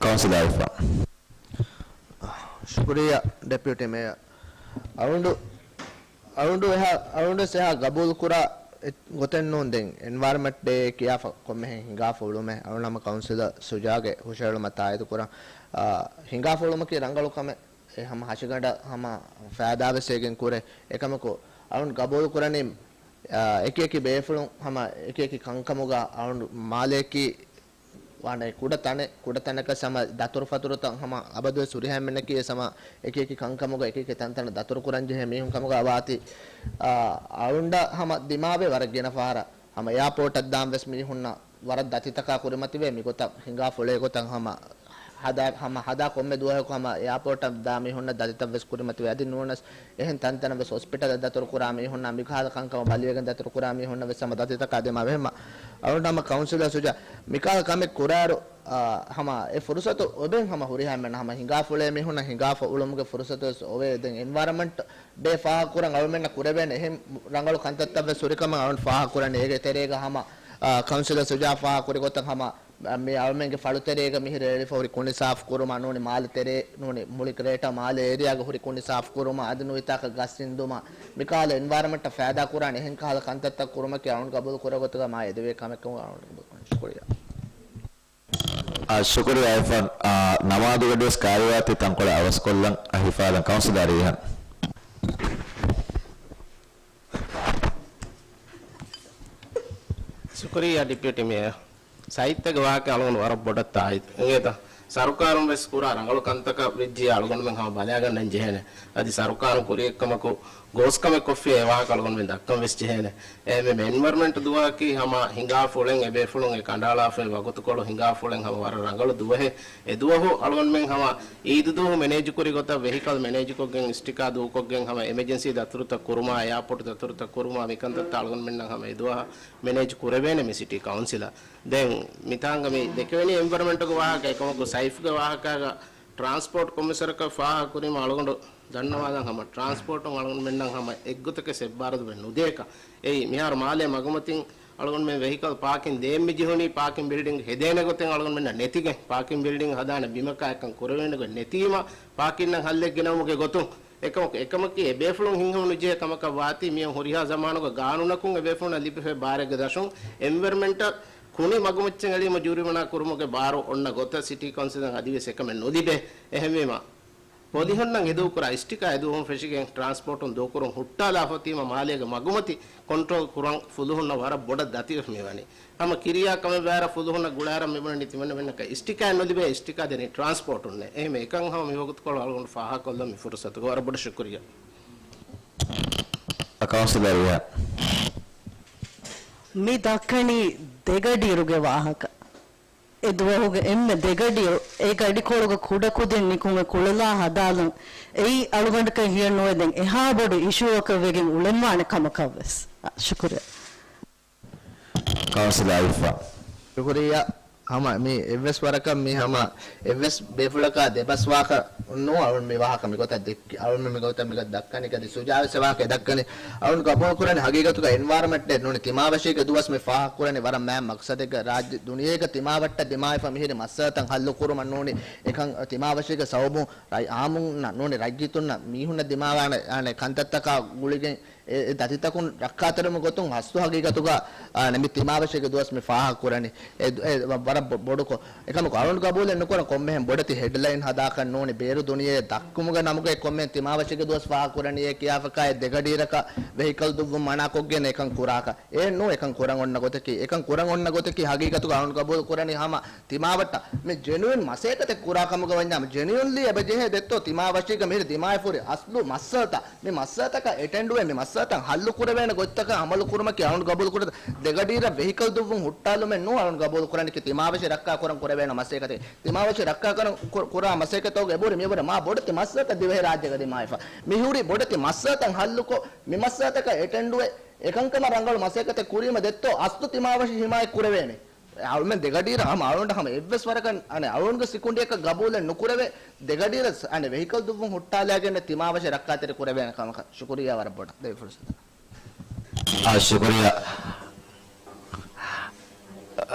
ކައުންސިލަރ އައިފާން. ޝުކުރިއްޔާ ޑެޕިއުޓީ މޭޔަރ. އަޅުގަނޑު، އަޅުގަނޑު އެހާ، އަޅުގަނޑު ވެސް އެހާ ގަބޫލު ކުރާ އެއް ގޮތެއް ނޫން. ދެން އެންވަޔަރަމެންޓް ޑޭ ކިޔާފަ ކޮންމެހެން ހިނގާފަ އުޅުމެއް އަޅުގަނޑު ހަމަ ކައުންސިލަރ ސުޖާގެ ހުށަހެޅުމަށް ތާއީދު ކުރަން. އާ، ހިނގާފަ އުޅުމަކީ ރަނގަޅު ކަމެއް. އެ ހަމަ ހަށިގަނޑަށް ހަމަ ފައިދާ ވެސް އޭގެން ކުރޭ. އެކަމަކު އަޅުން ގަބޫލު ކުރަނީ، އާ، އެކި އެކި ބޭފުޅުން ހަމަ އެކި އެކި ކަންކަމުގަ އަޅުން މާލެއަކީ ވާނެ ކުޑަ ތަނެއް، ކުޑަ ތަނަކަށް ހަމަ ދަތުރުފަތުރުތައް ހަމަ އަބަދުވެސް ހުރިހާ އެންމެންނަކީ ވެސް ހަމަ އެކި އެކި ކަންކަމުގަ އެކި އެކި ތަންތަނަށް ދަތުރު ކުރަން ޖެހޭ މީހުން ކަމުގަ ވާތީ، އާ، އަޅުންޑަށް ހަމަ ދިމާވޭ ވަރަށް ގިނަ ފަހަރަށް. ހަމަ އެއާޕޯޓަށް ދާން ވެސް މީހުންނަށް ވަރަށް ދަތިތަކާ ކުރިމަތިވޭ. މިގޮތަށް ހިނގާފަ އުޅޭ ގޮތަށް ހަމަ ހަދާ، ހަމަ ހަދާ ކޮންމެ ދުވަހަކު ހަމަ އެއާޕޯޓަށް ދާ މީހުންނަށް ދަތިތައް ވެސް ކުރިމަތިވޭ. އަދި ނޫނަސް އެހެން ތަންތަނަށް ވެސް ހޮސްޕިޓަލަށް ދަތުރު ކުރާ މީހުންނާ މިކަހަލަ ކަންކަމަށް ބަލިވެގެން ދަތުރު ކުރާ މީހުންނަށް ވެސް ހަމަ ދަތިތަކާ ދިމާވޭ. ހަމަ އަޅުގަނޑު ހަމަ ކައުންސިލަރ ސުޖާ މިކަހަލަ ކަމެއް ކުރާއިރު، އާ، ހަމަ އެ ފުރުސަތު އޮތް ހަމަ ހުރިހާ އެންމެން ހަމަ ހިނގާފަ އުޅޭ މީހުންނަށް ހިނގާފަ އުޅުމުގެ ފުރުސަތު ވެސް އޮވޭ. ދެން އެންވަޔަރަމެންޓް ޑޭ ފާހަގަކުރަން އަޅުމެންނަށް ކުރެވޭނެ އެހެން ރަނގަޅު ކަންތައްތައް ވެސް ހުރިކަމަށް އަޅުން ފާހަގަކުރަނީ. އޭގެ ތެރޭގަ ހަމަ، އާ، ކައުންސިލަރ ސުޖާ ފާހަގަކުރި ގޮތަށް ހަމަ، އާ، މި އަޅުމެންގެ ފަޅުތެރޭގަ މިހިރަ އެޅިފަ ހުރި ކުނި ސާފު ކުރުމަށް ނޫނީ މާލެ ތެރޭ ނޫނީ މުޅި ގްރޭޓަ މާލެ އޭރިއާގަ ހުރި ކުނި ސާފު ކުރުމަށް އަދި ނުވިތާކަށް ގަސް އިންދުމަށް މިކަހަލަ އެންވަޔަރަމެންޓަށް ފައިދާ ކުރާނެ އެހެން ކަހަލަ ކަންތައްތައް ކުރުމަކީ އަޅުން ގަބޫލު ކުރާ ގޮތުގަ މާ އެދެވޭ ކަމެއް ކަމަށް އަޅުން ގަބޫލު ކުރަން. ޝުކުރިއްޔާ. އާ، ޝުކުރިއްޔާ އައިފާން. އާ، ނަމާދުގަޑި ވެސް ކައިރިވާތީ ތަންކޮޅެއް އަވަސްކޮށްލަން. އަ، ހިފާލަން ކައުންސިލަރ ރީހާން. ޝުކުރިއްޔާ ޑެޕިއުޓީ މޭޔަރ. ސައީދްތަކެ ވާހަކަ އަޅުގަނޑު ވަރަށް ބޮޑަށް ތާއީދު. އިނގޭތަ؟ ސަރުކާރުން ވެސް ކުރާ ރަނގަޅު ކަންތަކަށް ވެއްޖިއްޔާ އަޅުގަނޑުމެން ހަމަ ބަލާގަންނަން ޖެހޭނެ. އަދި ސަރުކާރުން ކުރިއެއްކަމަކު ގޯސްކަމެއް ކޮށްފި އެ ވާހަކަ އަޅުގަނޑުމެން ދައްކަން ވެސް ޖެހޭނެ. އެހެންވެ އެންވަރމަންޓް ދުވަހަކީ ހަމަ ހިނގާ ފުޅެއް އެބޭފުޅުން އެ ކަނޑައަޅާފައި ވަގުތުކޮޅު ހިނގާ ފުޅެއް ހަމަ ވަރަށް ރަނގަޅު ދުވަހެއް. އެ ދުވަހު އަޅުގަނޑުމެން ހަމަ އީދު ދުވަހު މެނޭޖު ކުރި ގޮތަށް ވެހިކަލް މެނޭޖުކޮށްގެން އިސްޓިކާ ދޫކޮށްގެން ހަމަ އެމަޖެންސީ ދަތުރުތައް ކުރުމާ އެއާޕޯޓް ދަތުރުތައް ކުރުމާ މިކަންތައްތައް އަޅުގަނޑުމެންނަށް ހަމަ އެ ދުވަހަށް މެނޭޖް ކުރެވޭނެ މި ސިޓީ ކައުންސިލަށް. ދެން މިތާނގަ މި ދެކެވެނީ އެންވަރމަންޓުގެ ވާހަކަ އެކަމަކު ސައިފްގެ ވާހަކާގަ ޓްރާންސްޕޯޓް ކޮމިސަރަކަށް ފާހަގަކުރީމަ އަޅުގަނޑު ދަންނަވާލަން ހަމަ ޓްރާންސްޕޯޓުން އަޅުގަނޑުމެންނަށް ހަމަ އެއްގޮތަކަށް ސެއްބާރުދުވެ ނުދޭކަށް. އެއީ މިހާރު މާލޭ މަގުމަތިން އަޅުގަނޑުމެން ވެހިކަލް ޕާކިން ދޭން މި ޖެހުނީ ޕާކިން ބިލްޑިންގް ހެދޭނެ ގޮތެއް އަޅުގަނޑުމެންނަށް ނެތިގެން. ޕާކިން ބިލްޑިންގް ހަދާނެ ބިމަކާ އެކަން ކުރެވޭނެ ގޮތް ނެތީމަ ޕާކިންއަށް ހައްލެއް ގެނައުމުގެ ގޮތުން އެކަމަކު، އެކަމަކީ އެބޭފުޅުން ހިތްހަމަ ނުޖެހޭ ކަމަކަށް ވާތީ މިއޮން ހުރިހާ ޒަމާނުގަ ގާނޫނަކުން އެބޭފުޅުންނަށް ލިބިފައި ބާރެއްގެ ދަށުން އެންވަރމެންޓަލް ކުނި މަގުމައްޗަށް އެޅީމަ ޖޫރިމަނާ ކުރުމުގެ ބާރު އޮންނަ ގޮތަށް ސިޓީ ކައުންސިލަށް އަދިވެސް އެކަމެއް ނުލިބޭ. އެހެންވީމަ، ޕޮލިހުންނަށް އެދުވަހު ކުރާ އިސްޓިކާ އެދުވަހުން ފެށިގެން ޓްރާންސްޕޯޓުން ދޫކުރުން ހުއްޓާލާފަ ތީމަ މާލޭގެ މަގުމަތި ކޮންޓްރޯލް ކުރަން ފުލުހުންނަށް ވަރަށް ބޮޑަށް ދަތިވެފަ މިވަނީ. ހަމަ ކިރިޔާ ކަމެއް ވާއިރަށް ފުލުހުންނަށް ގުޅާއިރަށް މިބުނަނީ ތިމަންނަމެންނަކަށް އިސްޓިކާއެއް ނުލިބޭ، އިސްޓިކާ ދެނީ ޓްރާންސްޕޯޓުންނޭ. އެހެންވެ އެކަން ހަމަ މިވަގުތުކޮޅު އަޅުގަނޑު ފާހަގަކޮށްލަން މި ފުރުސަތުގަ ވަރަށް ބޮޑަށް ޝުކުރިއްޔާ. ކައުންސިލަރ ރިޔާ. މި ދައްކަނީ ދެގަޑިއިރުގެ ވާހަކަ. އެ ދުވަހުގެ އެންމެ ދެގަޑިއިރު، އެ ގަޑިކޮޅުގަ ކުޑަކުދިން ނިކުމެ ކުޅެލާ ހަދާލުން. އެއީ އަޅުގަނޑަކަށް ހިޔެއް ނުވޭ ދެން އެހާ ބޮޑު އިޝޫއަކަށް ވެގެން އުޅެންވާނެ ކަމަކަށް ވެސް. ޝުކުރިއްޔާ. ކައުންސިލަރ އައިފާ. ޝުކުރިއްޔާ. ހަމަ މި އެއްވެސް ވަރަކަށް މި ހަމަ އެއްވެސް ބޭފުޅަކާ ދެބަސް ވާހަކަ ނޫން. އަޅުން މި ވާހަކަ މިގޮތަށް ދެއްކި، އަޅުން މި މިގޮތަށް މިގޮތަށް ދައްކަނީ ކަދި ސުޖާވެސް ވާހަކަ ދައްކަނީ. އަޅުން ގަބޫލު ކުރަނީ ހަގީގަތުގަ އެންވާރަމެންޓް ނޫނީ ތިމާވެށީގެ ދުވަސް މި ފާހަގަ ކުރަނީ ވަރަށް މާތް މަގްސަދެއްގަ ރާއްޖެ ދުނިޔޭގަ ތިމާވައްޓަށް ދިމާވެފަ މިހިރި މައްސަލަތައް ހައްލު ކުރުމަށް ނޫނީ އެކަން ތިމާވެށީގެ ސަބަބުން ރައްޔި އާއްމުންނަށް ނޫނީ ރައްޔިތުންނަށް މީހުންނަށް ދިމާވާނެ އާނެ ކަންތައްތަކާ ގުޅިގެން އެ، އެ ދަތިތަކުން ރައްކާތެރިވުމުގެ ގޮތުން ހަސްދު ހަގީގަތުގަ، އާ، ނެ މި ތިމާވެށީގެ ދުވަސް މި ފާހަގަ ކުރަނީ. އެ، އެ، ވަ-، ވަރަށް ބޮ-، ބޮޑުކޮށް. އެކަމަކު އަޅުން ގަބޫލެއް ނުކުރަން ކޮންމެހެން ބޮޑެތި ހެޑްލައިން ހަދާކަށް ނޫނީ ބޭރު ދުނިޔެއަށް ދައްކުމުގެ ނަމުގައި ކޮންމެހެން ތިމާވެށީގެ ދުވަސް ފާހަގަ ކުރަނީއޭ ކިޔާފަކާ އެ ދެގަޑިއިރަކަށް ވެހިކަލް ދުއްވުން މަނާކޮށްގެން އެކަން ކުރާކަށް. އެއެއް ނޫން އެކަން ކުރަން އޮންނަ ގޮތަކީ. އެކަން ކުރަން އޮންނަ ގޮތަކީ ހަގީގަތުގަ އަޅުން ގަބޫލު ކުރަނީ ހަމަ ތިމާވައްޓަށް މި ޖެނުއިން މަސައްކަތެއް ކުރާ ކަމުގަ ވަންޏާ، ޖެނުއިންލީ އެބަ ޖެހޭ ދެއްތޯ ތިމާވެށީގަ މިހިރި ދިމާވެފަ ހުރި އަސްލު މައްސަލަތައް، މި މައްސަލަތަކަށް އެޓެންޑުވެ، މި މައްސަލަތައް ހައްލު ކުރެވޭނެ ގޮތްތަކަށް އަމަލު ކުރުމަކީ އަޅުން ގަބޫލު ކުރަން. ދެގަޑިއިރަށް ވެހިކަލް ދުއްވުން ހުއްޓާލުމެއް ނޫން އަޅުން ގަބޫލު ކުރަނީކީ ތިމާވެށި ރައްކާ ކުރަން ކުރެވޭނެ މަސައްކަތެއް. ތިމާވެށި ރައްކާ ކުރަން ކު-، ކުރާ މަސައްކަތުގެ އެބަހުރި މިއަށްވުރެ މާ ބޮޑެތި މައްސަލަތައް ދިވެހިރާއްޖޭގަ ދިމާވެފަ. މި ހުރި ބޮޑެތި މައްސަލަތައް ހައްލުކޮށް، މި މައްސަލަތަކަށް އެޓެންޑުވެ، އެކަންކަމަށް ރަނގަޅު މަސައްކަތެއް ކުރީމަ ދެއްތޯ އަސްލު ތިމާވެށި ހިމާޔަތް ކުރެވޭނެ. އަޅުމެން ދެގަޑިއިރަށް ހަމަ އަޅުގަނޑަށް ހަމަ އެއްވެސް ވަރަކަށް އަނެއް އަޅުގަނޑުގެ ސިކުނޑިއަކަށް ގަބޫލެއް ނުކުރެވޭ. ދެގަޑިއިރަށް އަނެއް ވެހިކަލް ދުއްވުން ހުއްޓާލައިގެން ތިމާވެށި ރައްކާތެރި ކުރެވޭނެ ކަމަކަށް. ޝުކުރިއްޔާ ވަރަށް ބޮޑަށް ދެވި ފުރުސަތަށް. އާ، ޝުކުރިއްޔާ.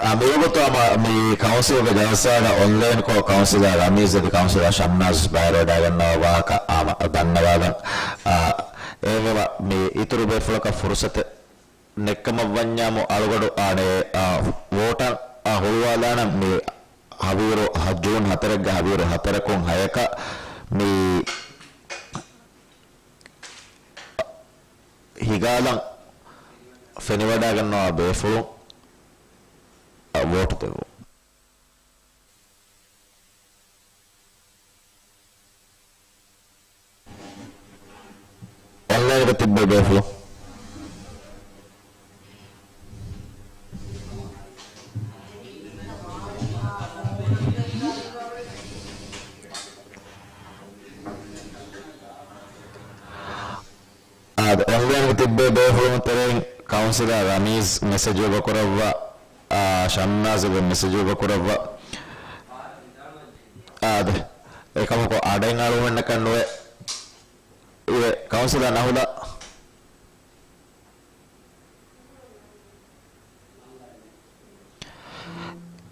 އާ، މިވަގުތު ހަމަ މި ކައުންސިލްގެ ޖަލްސާގަ އޮންލައިންކޮށް ކައުންސިލަރ ރަމީޒް އަދި ކައުންސިލަރ ޝަމްނާޒް ބައިވެރިވެވަޑައިގަންނަވާ ވާހަކަ ހަމަ ދަންނަވާލަން. އާ، އެހެންވީމަ މި އިތުރު ބޭފުޅަކަށް ފުރުސަތެއް ނެއްކަމަށްވަންޏާމު އަޅުގަޑު، އާނެ، އާ، ވޯޓަށް، އާ، ހުޅުވާލާނަން މި ހަވީރު ހަ-، ޖޫން ހަތަރެއްގެ ހަވީރު ހަތަރަކުން ހަޔަކަށް މި ހިގާލަން ފެނިވަޑައިގަންނަވާ ބޭފުޅުން، އާ، ވޯޓު ދެއްވުން. އޮންލައިންގަ ތިއްބެވި ބޭފުޅުން. އާދެ، އޮންލައިންގަ ތިއްބެވި ބޭފުޅުން ތެރެއިން ކައުންސިލަރ ރަމީޒް މެސެޖު އެބަކުރައްވާ، އާ، ޝަމްނާޒް އެބަ މެސެޖު އެބަކުރައްވާ. އާދެ، އެކަމަކު އަޑެއް އަޅުގަނޑަކަށް ނުވޭ. އިވެ، ކައުންސިލަރ ނަހުލާ.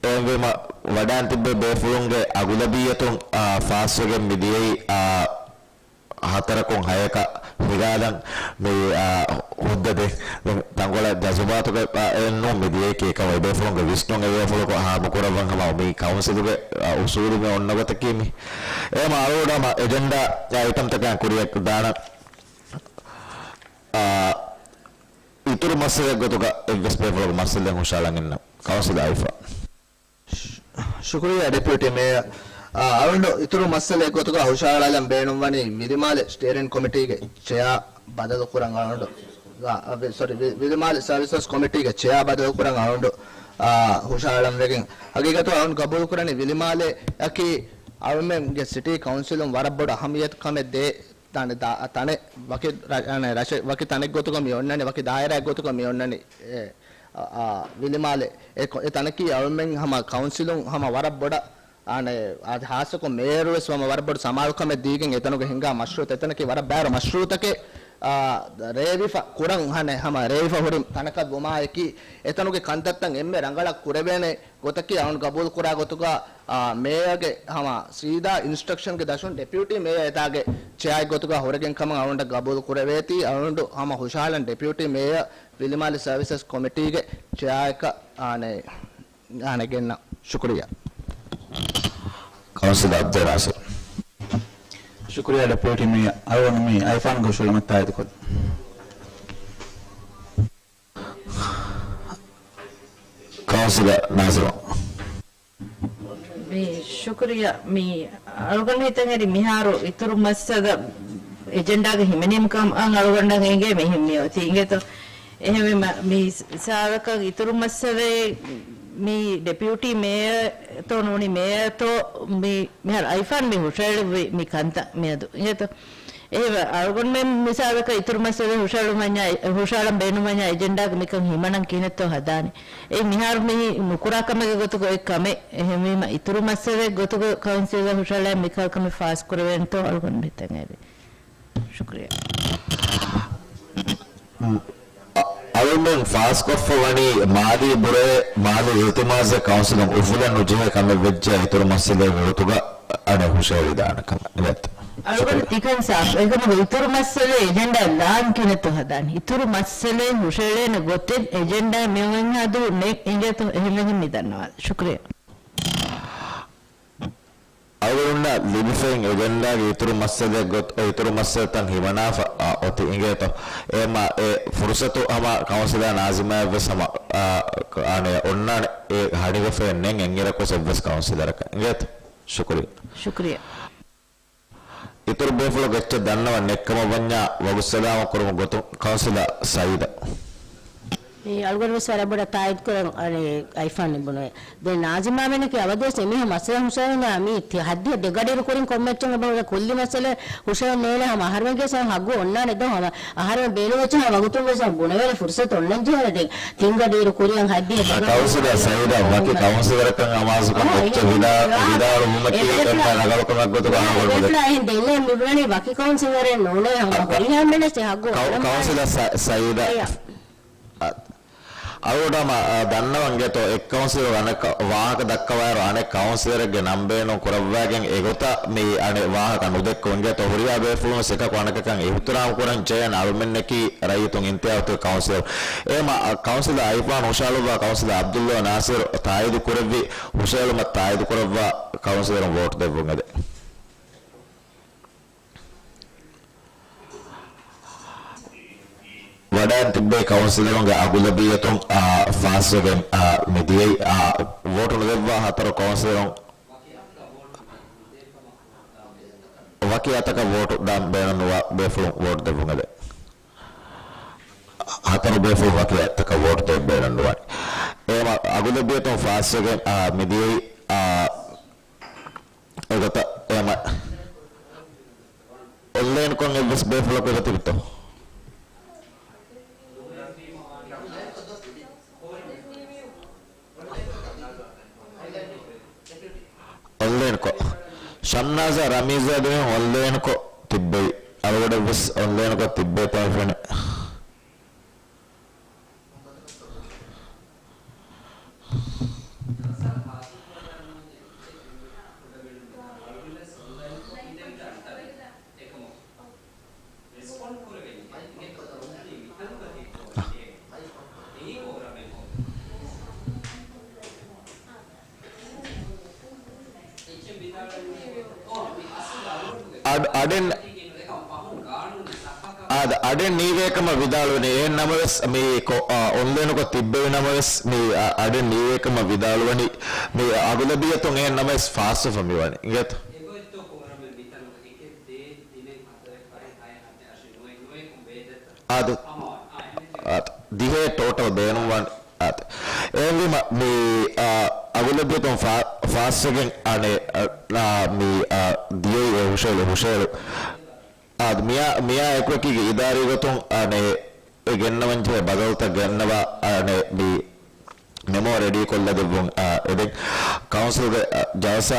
އެހެންވީމަ، ވަޑައިން ތިއްބެވި ބޭފުޅުންގެ އަޣުލަބިއްޔަތުން، އާ، ފާސްވެގެން މިދިޔައީ، އާ، ހަތަރަކުން ހަޔަކަށް ހިގާލަން މި، އާ، ހުއްދަ ދޭ. ދެން ތަންކޮޅެއް ޖަޒުބާތުގެ، އާ، އެއް ނޫން މި ދިޔައީ ކީކަމަށް އެބޭފުޅުންގެ ވިސްނުން އެބޭފުޅަކު ހާމަކުރައްވަން ހަމަ މި ކައުންސިލުގެ، އާ، އުސޫލު މި އޮންނަ ގޮތަކީ މި. އެހެންވީމަ އަޅުގަޑު ހަމަ އެޖެންޑާ އައިޓަމްތަކާ ކުރިއަށް ދާނަން. އާ، އިތުރު މައްސަލައެއް ގޮތުގަ އެއްވެސް ބޭފުޅަކު މައްސަލައެއް ހުށައަޅަން އިންނަ ކައުންސިލަރ އައިފާ. ޝު-، ޝުކުރިއްޔާ ޑެޕިއުޓީ މޭޔަރ. އާ، އަޅުގަނޑު އިތުރު މައްސަލައެއް ގޮތުގަ ހުށައަޅާލަން ބޭނުންވަނީ ވިލިމާލެ ސްޓޭރިން ކޮމިޓީގެ ޗެއާ ބަދަލުކުރަން އަޅުގަނޑު، އާ، ވި-، ސޮރީ، ވި-، ވިލިމާލެ ސަރވިސަސް ކޮމިޓީގެ ޗެއާ ބަދަލުކުރަން އަޅުގަނޑު، އާ، ހުށަހަޅަން ވެގެން. ހަގީގަތު އަޅުގަނޑު ގަބޫލުކުރަނީ ވިލިމާލެއަކީ އަޅުމެންގެ ސިޓީ ކައުންސިލުން ވަރަށް ބޮޑު އަހައްމިޔަތު ކަމެއް ދޭ ތަނެއް ދާ-، ތަނެއް ވަކި ރަ-، އަނެ ރަށެއް، ވަކި ތަނެއް ގޮތުގަ މި އޮންނަނީ، ވަކި ދާއިރާއެއް ގޮތުގަ މި އޮންނަނީ، އެ، އަ، އާ، ވިލިމާލެ. އެ ކޮ-، އެ ތަނަކީ އަޅުމެން ހަމަ ކައުންސިލުން ހަމަ ވަރަށް ބޮޑަށް އަނެ، އަދި ހާއްސަކޮށް މޭޔަރުވެސް ވަމަ ވަރަށް ބޮޑު ސަމާލުކަމެއް ދީގެން އެތަނުގެ ހިނގާ މަޝްރޫއުތައް އެތަނަކީ ވަރަށް ބައިވަރު މަޝްރޫއުތަކެއް، އާ، ރޭވިފަ ކުރަން ހަނެ ހަމަ ރޭވިފަ ހުރި ތަނަކަށް ވުމާއެކީ، އެތަނުގެ ކަންތައްތައް އެންމެ ރަނގަޅަށް ކުރެވޭނެ ގޮތަކީ އަޅުން ގަބޫލު ކުރާ ގޮތުގަ، އާ، މޭޔަރގެ ހަމަ ސީދާ އިންސްޓްރަކްޝަންގެ ދަށުން ޑެޕިއުޓީ މޭޔަރ އެތާގެ ޗެއާއެއް ގޮތުގަ ހުރެގެން ކަމަށް އަޅުން ގަބޫލު ކުރެވޭތީ، އަޅުން ހަމަ ހުށަހަޅަން ޑެޕިއުޓީ މޭޔަރ ވިލިމާލެ ސަރވިސަސް ކޮމިޓީގެ ޗެއާއަކަށް އާނެ އާނެ ގެންނަ. ޝުކުރިއްޔާ. ކައުންސިލަރ އަބްދުލް ނާސިރު. ޝުކުރިއްޔާ ޑެޕިއުޓީ މޭޔަރ. އަޅުގަނޑު މި އައިފާންގެ ހުށަހެޅުމަށް ތާއީދުކޮށްލަން. ކައުންސިލަރ ނާސިރު. މި ޝުކުރިއްޔާ. މި އަޅުގަނޑު ހިތަށް އެރި މިހާރު އިތުރު މައްސަލަ އެޖެންޑާގަ ހިމެނީމަ ކަމަށް އަޅުގަނޑަށް އެނގޭ މި ހި-، މި އޮތީ އިނގޭތޯ. އެހެންވީމަ މި ސާދަކަށް އިތުރު މައްސަލައެއް މި ޑެޕިއުޓީ މޭޔަރތޯ ނޫނީ މޭޔަރތޯ މި މިހާރު އައިފާން މި ހުށަހެޅުއްވި މި ކަންތައް މިއަދު އިނގޭތޯ. އެހެންވެ އަޅުގަނޑުމެން މިސާލަކަށް އިތުރު މައްސަލަ ހުށަހެޅުމަންޏާ، ހުށަހަޅަން ބޭނުމަންޏާ އެޖެންޑާގަ މިކަން ހިމަނަން ކިހިނެއްތޯ ހަދާނީ. އެއީ މިހާރު މި ނުކުރާ ކަމެއްގެ ގޮތުގަ އޮތް ކަމެއް. އެހެންވީމަ އިތުރު މައްސަލައެއް ގޮތުގަ ކައުންސިލަށް ހުށަހަޅައި މިކަން ކަމެއް ފާސް ކުރެވޭނެތޯ އަޅުގަނޑު ހިތަށް އެރި. ޝުކުރިއްޔާ. އަ-، އަޅުގަނޑު ފާސްކޮށްފަ ވަނީ މާލީ ބުރައެއް، މާލީ އިލްތިމާސެއް ކައުންސިލުން އުފުލަން ނުޖެހޭ ކަމެއް ވެއްޖެ އިތުރު މައްސަލައެއްގެ ގޮތުގަ އަނެއް ހުށަހެޅިދާނެ ކަމަށް. އަޅުގަނޑު ތިކަން ސާފު. އެކަމަކު އިތުރު މައްސަލަ އެޖެންޑާ ލާން ކިނެތޯ ހަދާނީ. އިތުރު މައްސަލައެއް ހުށަހެޅޭނެ ގޮތެއް އެޖެންޑާ މިއޮންހަދު ނެ އިނގޭތޯ އެހެންވެގެން މި ދަންނަވާލަ. ޝުކުރިއްޔާ. އަޅުގަނޑުންނަށް ލިބިފައި އެޖެންޑާގެ އިތުރު މައްސަލައެއް ގޮތް، އިތުރު މައްސަލަތައް ހިމަނާފަ، އާ، އޮތީ އިނގޭތޯ. އެ މަ-، އެ ފުރުސަތު ހަމަ ކައުންސިލަރ ނާޒިމާއަށްވެސް ހަމަ، އާ، އަނެއް އޮންނާނެ އެ ހަނިގަފައެއް ނެތް އެއްއިރަކުވެސް އެއްވެސް ކައުންސިލަރަކަށް އިނގޭތޯ. ޝުކުރިއްޔާ. ޝުކުރިއްޔާ. އިތުރު ބޭފުޅަކު އެއްޗެއް ދަންނަވަން ނެތްކަމަށް ވަންޏާ ވަގުތުސަލާމަތް ކުރުމުގެ ގޮތުން ކައުންސިލަރ ސައީދަށް. މި އަޅުގަނޑު ވެސް ވަރަށް ބޮޑަށް ތާއީދު ކުރަން އަނެއް އައިފާން ނިބުނުވޭ. ދެން ނާޒިމާ މެނަކީ އަބަދުވެސް އެމީހުން މައްސަލަ ހުށަހެޅުން މި ތި-، ހައްދިހަ ދެގަޑިއިރު ކުރިން ކޮންމެއްޗެއް އެބަހުރި ކުއްލި މައްސަލަ ހުށަހެޅުން ނޭނެ ހަމަ އަހަރުމެންގެ ހައްގު އޮންނާނެ ދޯ ހަމަ އަހަރެން ބޭނުންވެއްޖެ ހަމަ ވަގުތުން ވެސް ބުނެވޭނެ ފުރުސަތު އޮންނަން ޖެހޭނެ. ދެން ތިން ގަޑިއިރު ކުރިއަށް ހައްދިހަ ދެގަޑިއިރު ކައުންސިލަރ ސައީދަށް ވަކި ކައުންސިލަރަކަށް އަމާޒުކޮށް އެއްޗެއް ވިދާ-، ވިދާޅުވުމަކީ އެންމެ ރަނގަޅުކަމެއް ގޮތުގަ އަޅުގަނޑު އެފްލާ އެހެން ދެންނެ މި ބުނަނީ ވަކި ކައުންސިލަރެއް ނޫނޭ ހަމަ ހުރިހާ މެނެސް އެ ހައްގު ކައު-، ކައުންސިލަރ ސަ-، ސައީދަށް. އަ-، އަޅުގަނޑު ހަމަ، އަ، ދަންނަވަން އިނގޭތޯ އެއް ކައުންސިލަރު އަނެއް ކަ-، ވާހަކަ ދައްކަވާއިރު އަނެއް ކައުންސިލަރެއްގެ ނަން ބޭނުން ކުރައްވާގެން އެގޮތަށް މި އަނެއް ވާހަކަ ނުދެއްކުން އިނގޭތޯ ހުރިހާ ބޭފުޅުން ސިކަކު އަނެކަކަށް އިހުތިރާމް ކުރަން ޖެހޭނެ އަޅުމެންނަކީ ރައްޔިތުން އިންތިހާބުތެރި ކައުންސިލަރު. އެހެމަ، އަ، ކައުންސިލަރ އައިފާން ހުށަހަޅުއްވާ ކައުންސިލަރ އަބްދުﷲ ނާސިރު ތާއީދު ކުރެއްވި ހުށަހެޅުމަށް ތާއީދު ކުރައްވާ ކައުންސިލަރުން ވޯޓް ދެއްވުން އެދެން. ވަޑައިން ތިއްބެވި ކައުންސިލަރުންގެ އަޣުލަބިއްޔަތުން، އާ، ފާސްވެގެން، އާ، މިދިޔައީ، އާ، ވޯޓު ނުދެއްވާ ހަތަރު ކައުންސިލަރުން، ވަކި އަތަކަށް ވޯޓު ދާން ބޭނުން ނުވާ ބޭފުޅުން ވޯޓު ދެއްވުން އެދެން. ހަތަރު ބޭފުޅުން ވަކި އަތަކަށް ވޯޓު ދޭން ބޭނުން ނުވާނެ. އެ އަޣުލަބިއްޔަތުން ފާސްވެގެން، އާ، މިދިޔައީ، އާ، އެގޮތަށް އެ މަ-، އޮންލައިންކޮށް އެއްވެސް ބޭފުޅަކު އެބަތިބިތޯ؟ އޮންލައިންކޮށް. ޝަމްނާޒާ ރަމީޒާ ދެމީހުން އޮންލައިންކޮށް ތިއްބެވި. އަޅުގަޑެއްވެސް އޮންލައިންކޮށް ތިއްބޭތޯ ފެނެ. އަޑް-، އަޑެއް، އާދަ، އަޑެއް ނީވޭކަމަށް ވިދާޅުވަނީ. އެހެން ނަމަވެސް، މި ކޮ-، އާ، އޮންލައިނުކޮށް ތިއްބެވި ނަމަވެސް، މި، އާ، އަޑެއް ނީވޭކަމަށް ވިދާޅުވަނީ. މި އަޣުލަބިއްޔަތުން އެހެން ނަމަވެސް ފާސްވެފަ މިވަނީ. އިނގޭތަ؟ އާދެ. އާދެ. ދިހައެއް ޓޯޓަލް ބޭނުންވާނެ. އާދެ. އެހެންވީމަ، މި، އާ، އަގުލައްދިޔަތުން ފާ-، ފާސްވެގެން އަނެއް، އާ، މި، އާ، ދިޔައީ އެ ހުށައެޅު، ހުށައެޅު. އާދެ، މިޔާ، މިޔާ އެކުއެކީގެ އިދާރީ ގޮތުން އަނެއް އެ ގެންނަވަންޖެހޭ ބަދަލުތައް ގެންނަވާ، އަނެއް މި މެމޯ ރެޑީ ކޮށްލަދެއްވުން، އާ، އެދެން ކައުންސިލްގެ، އާ، ޖަލްސާ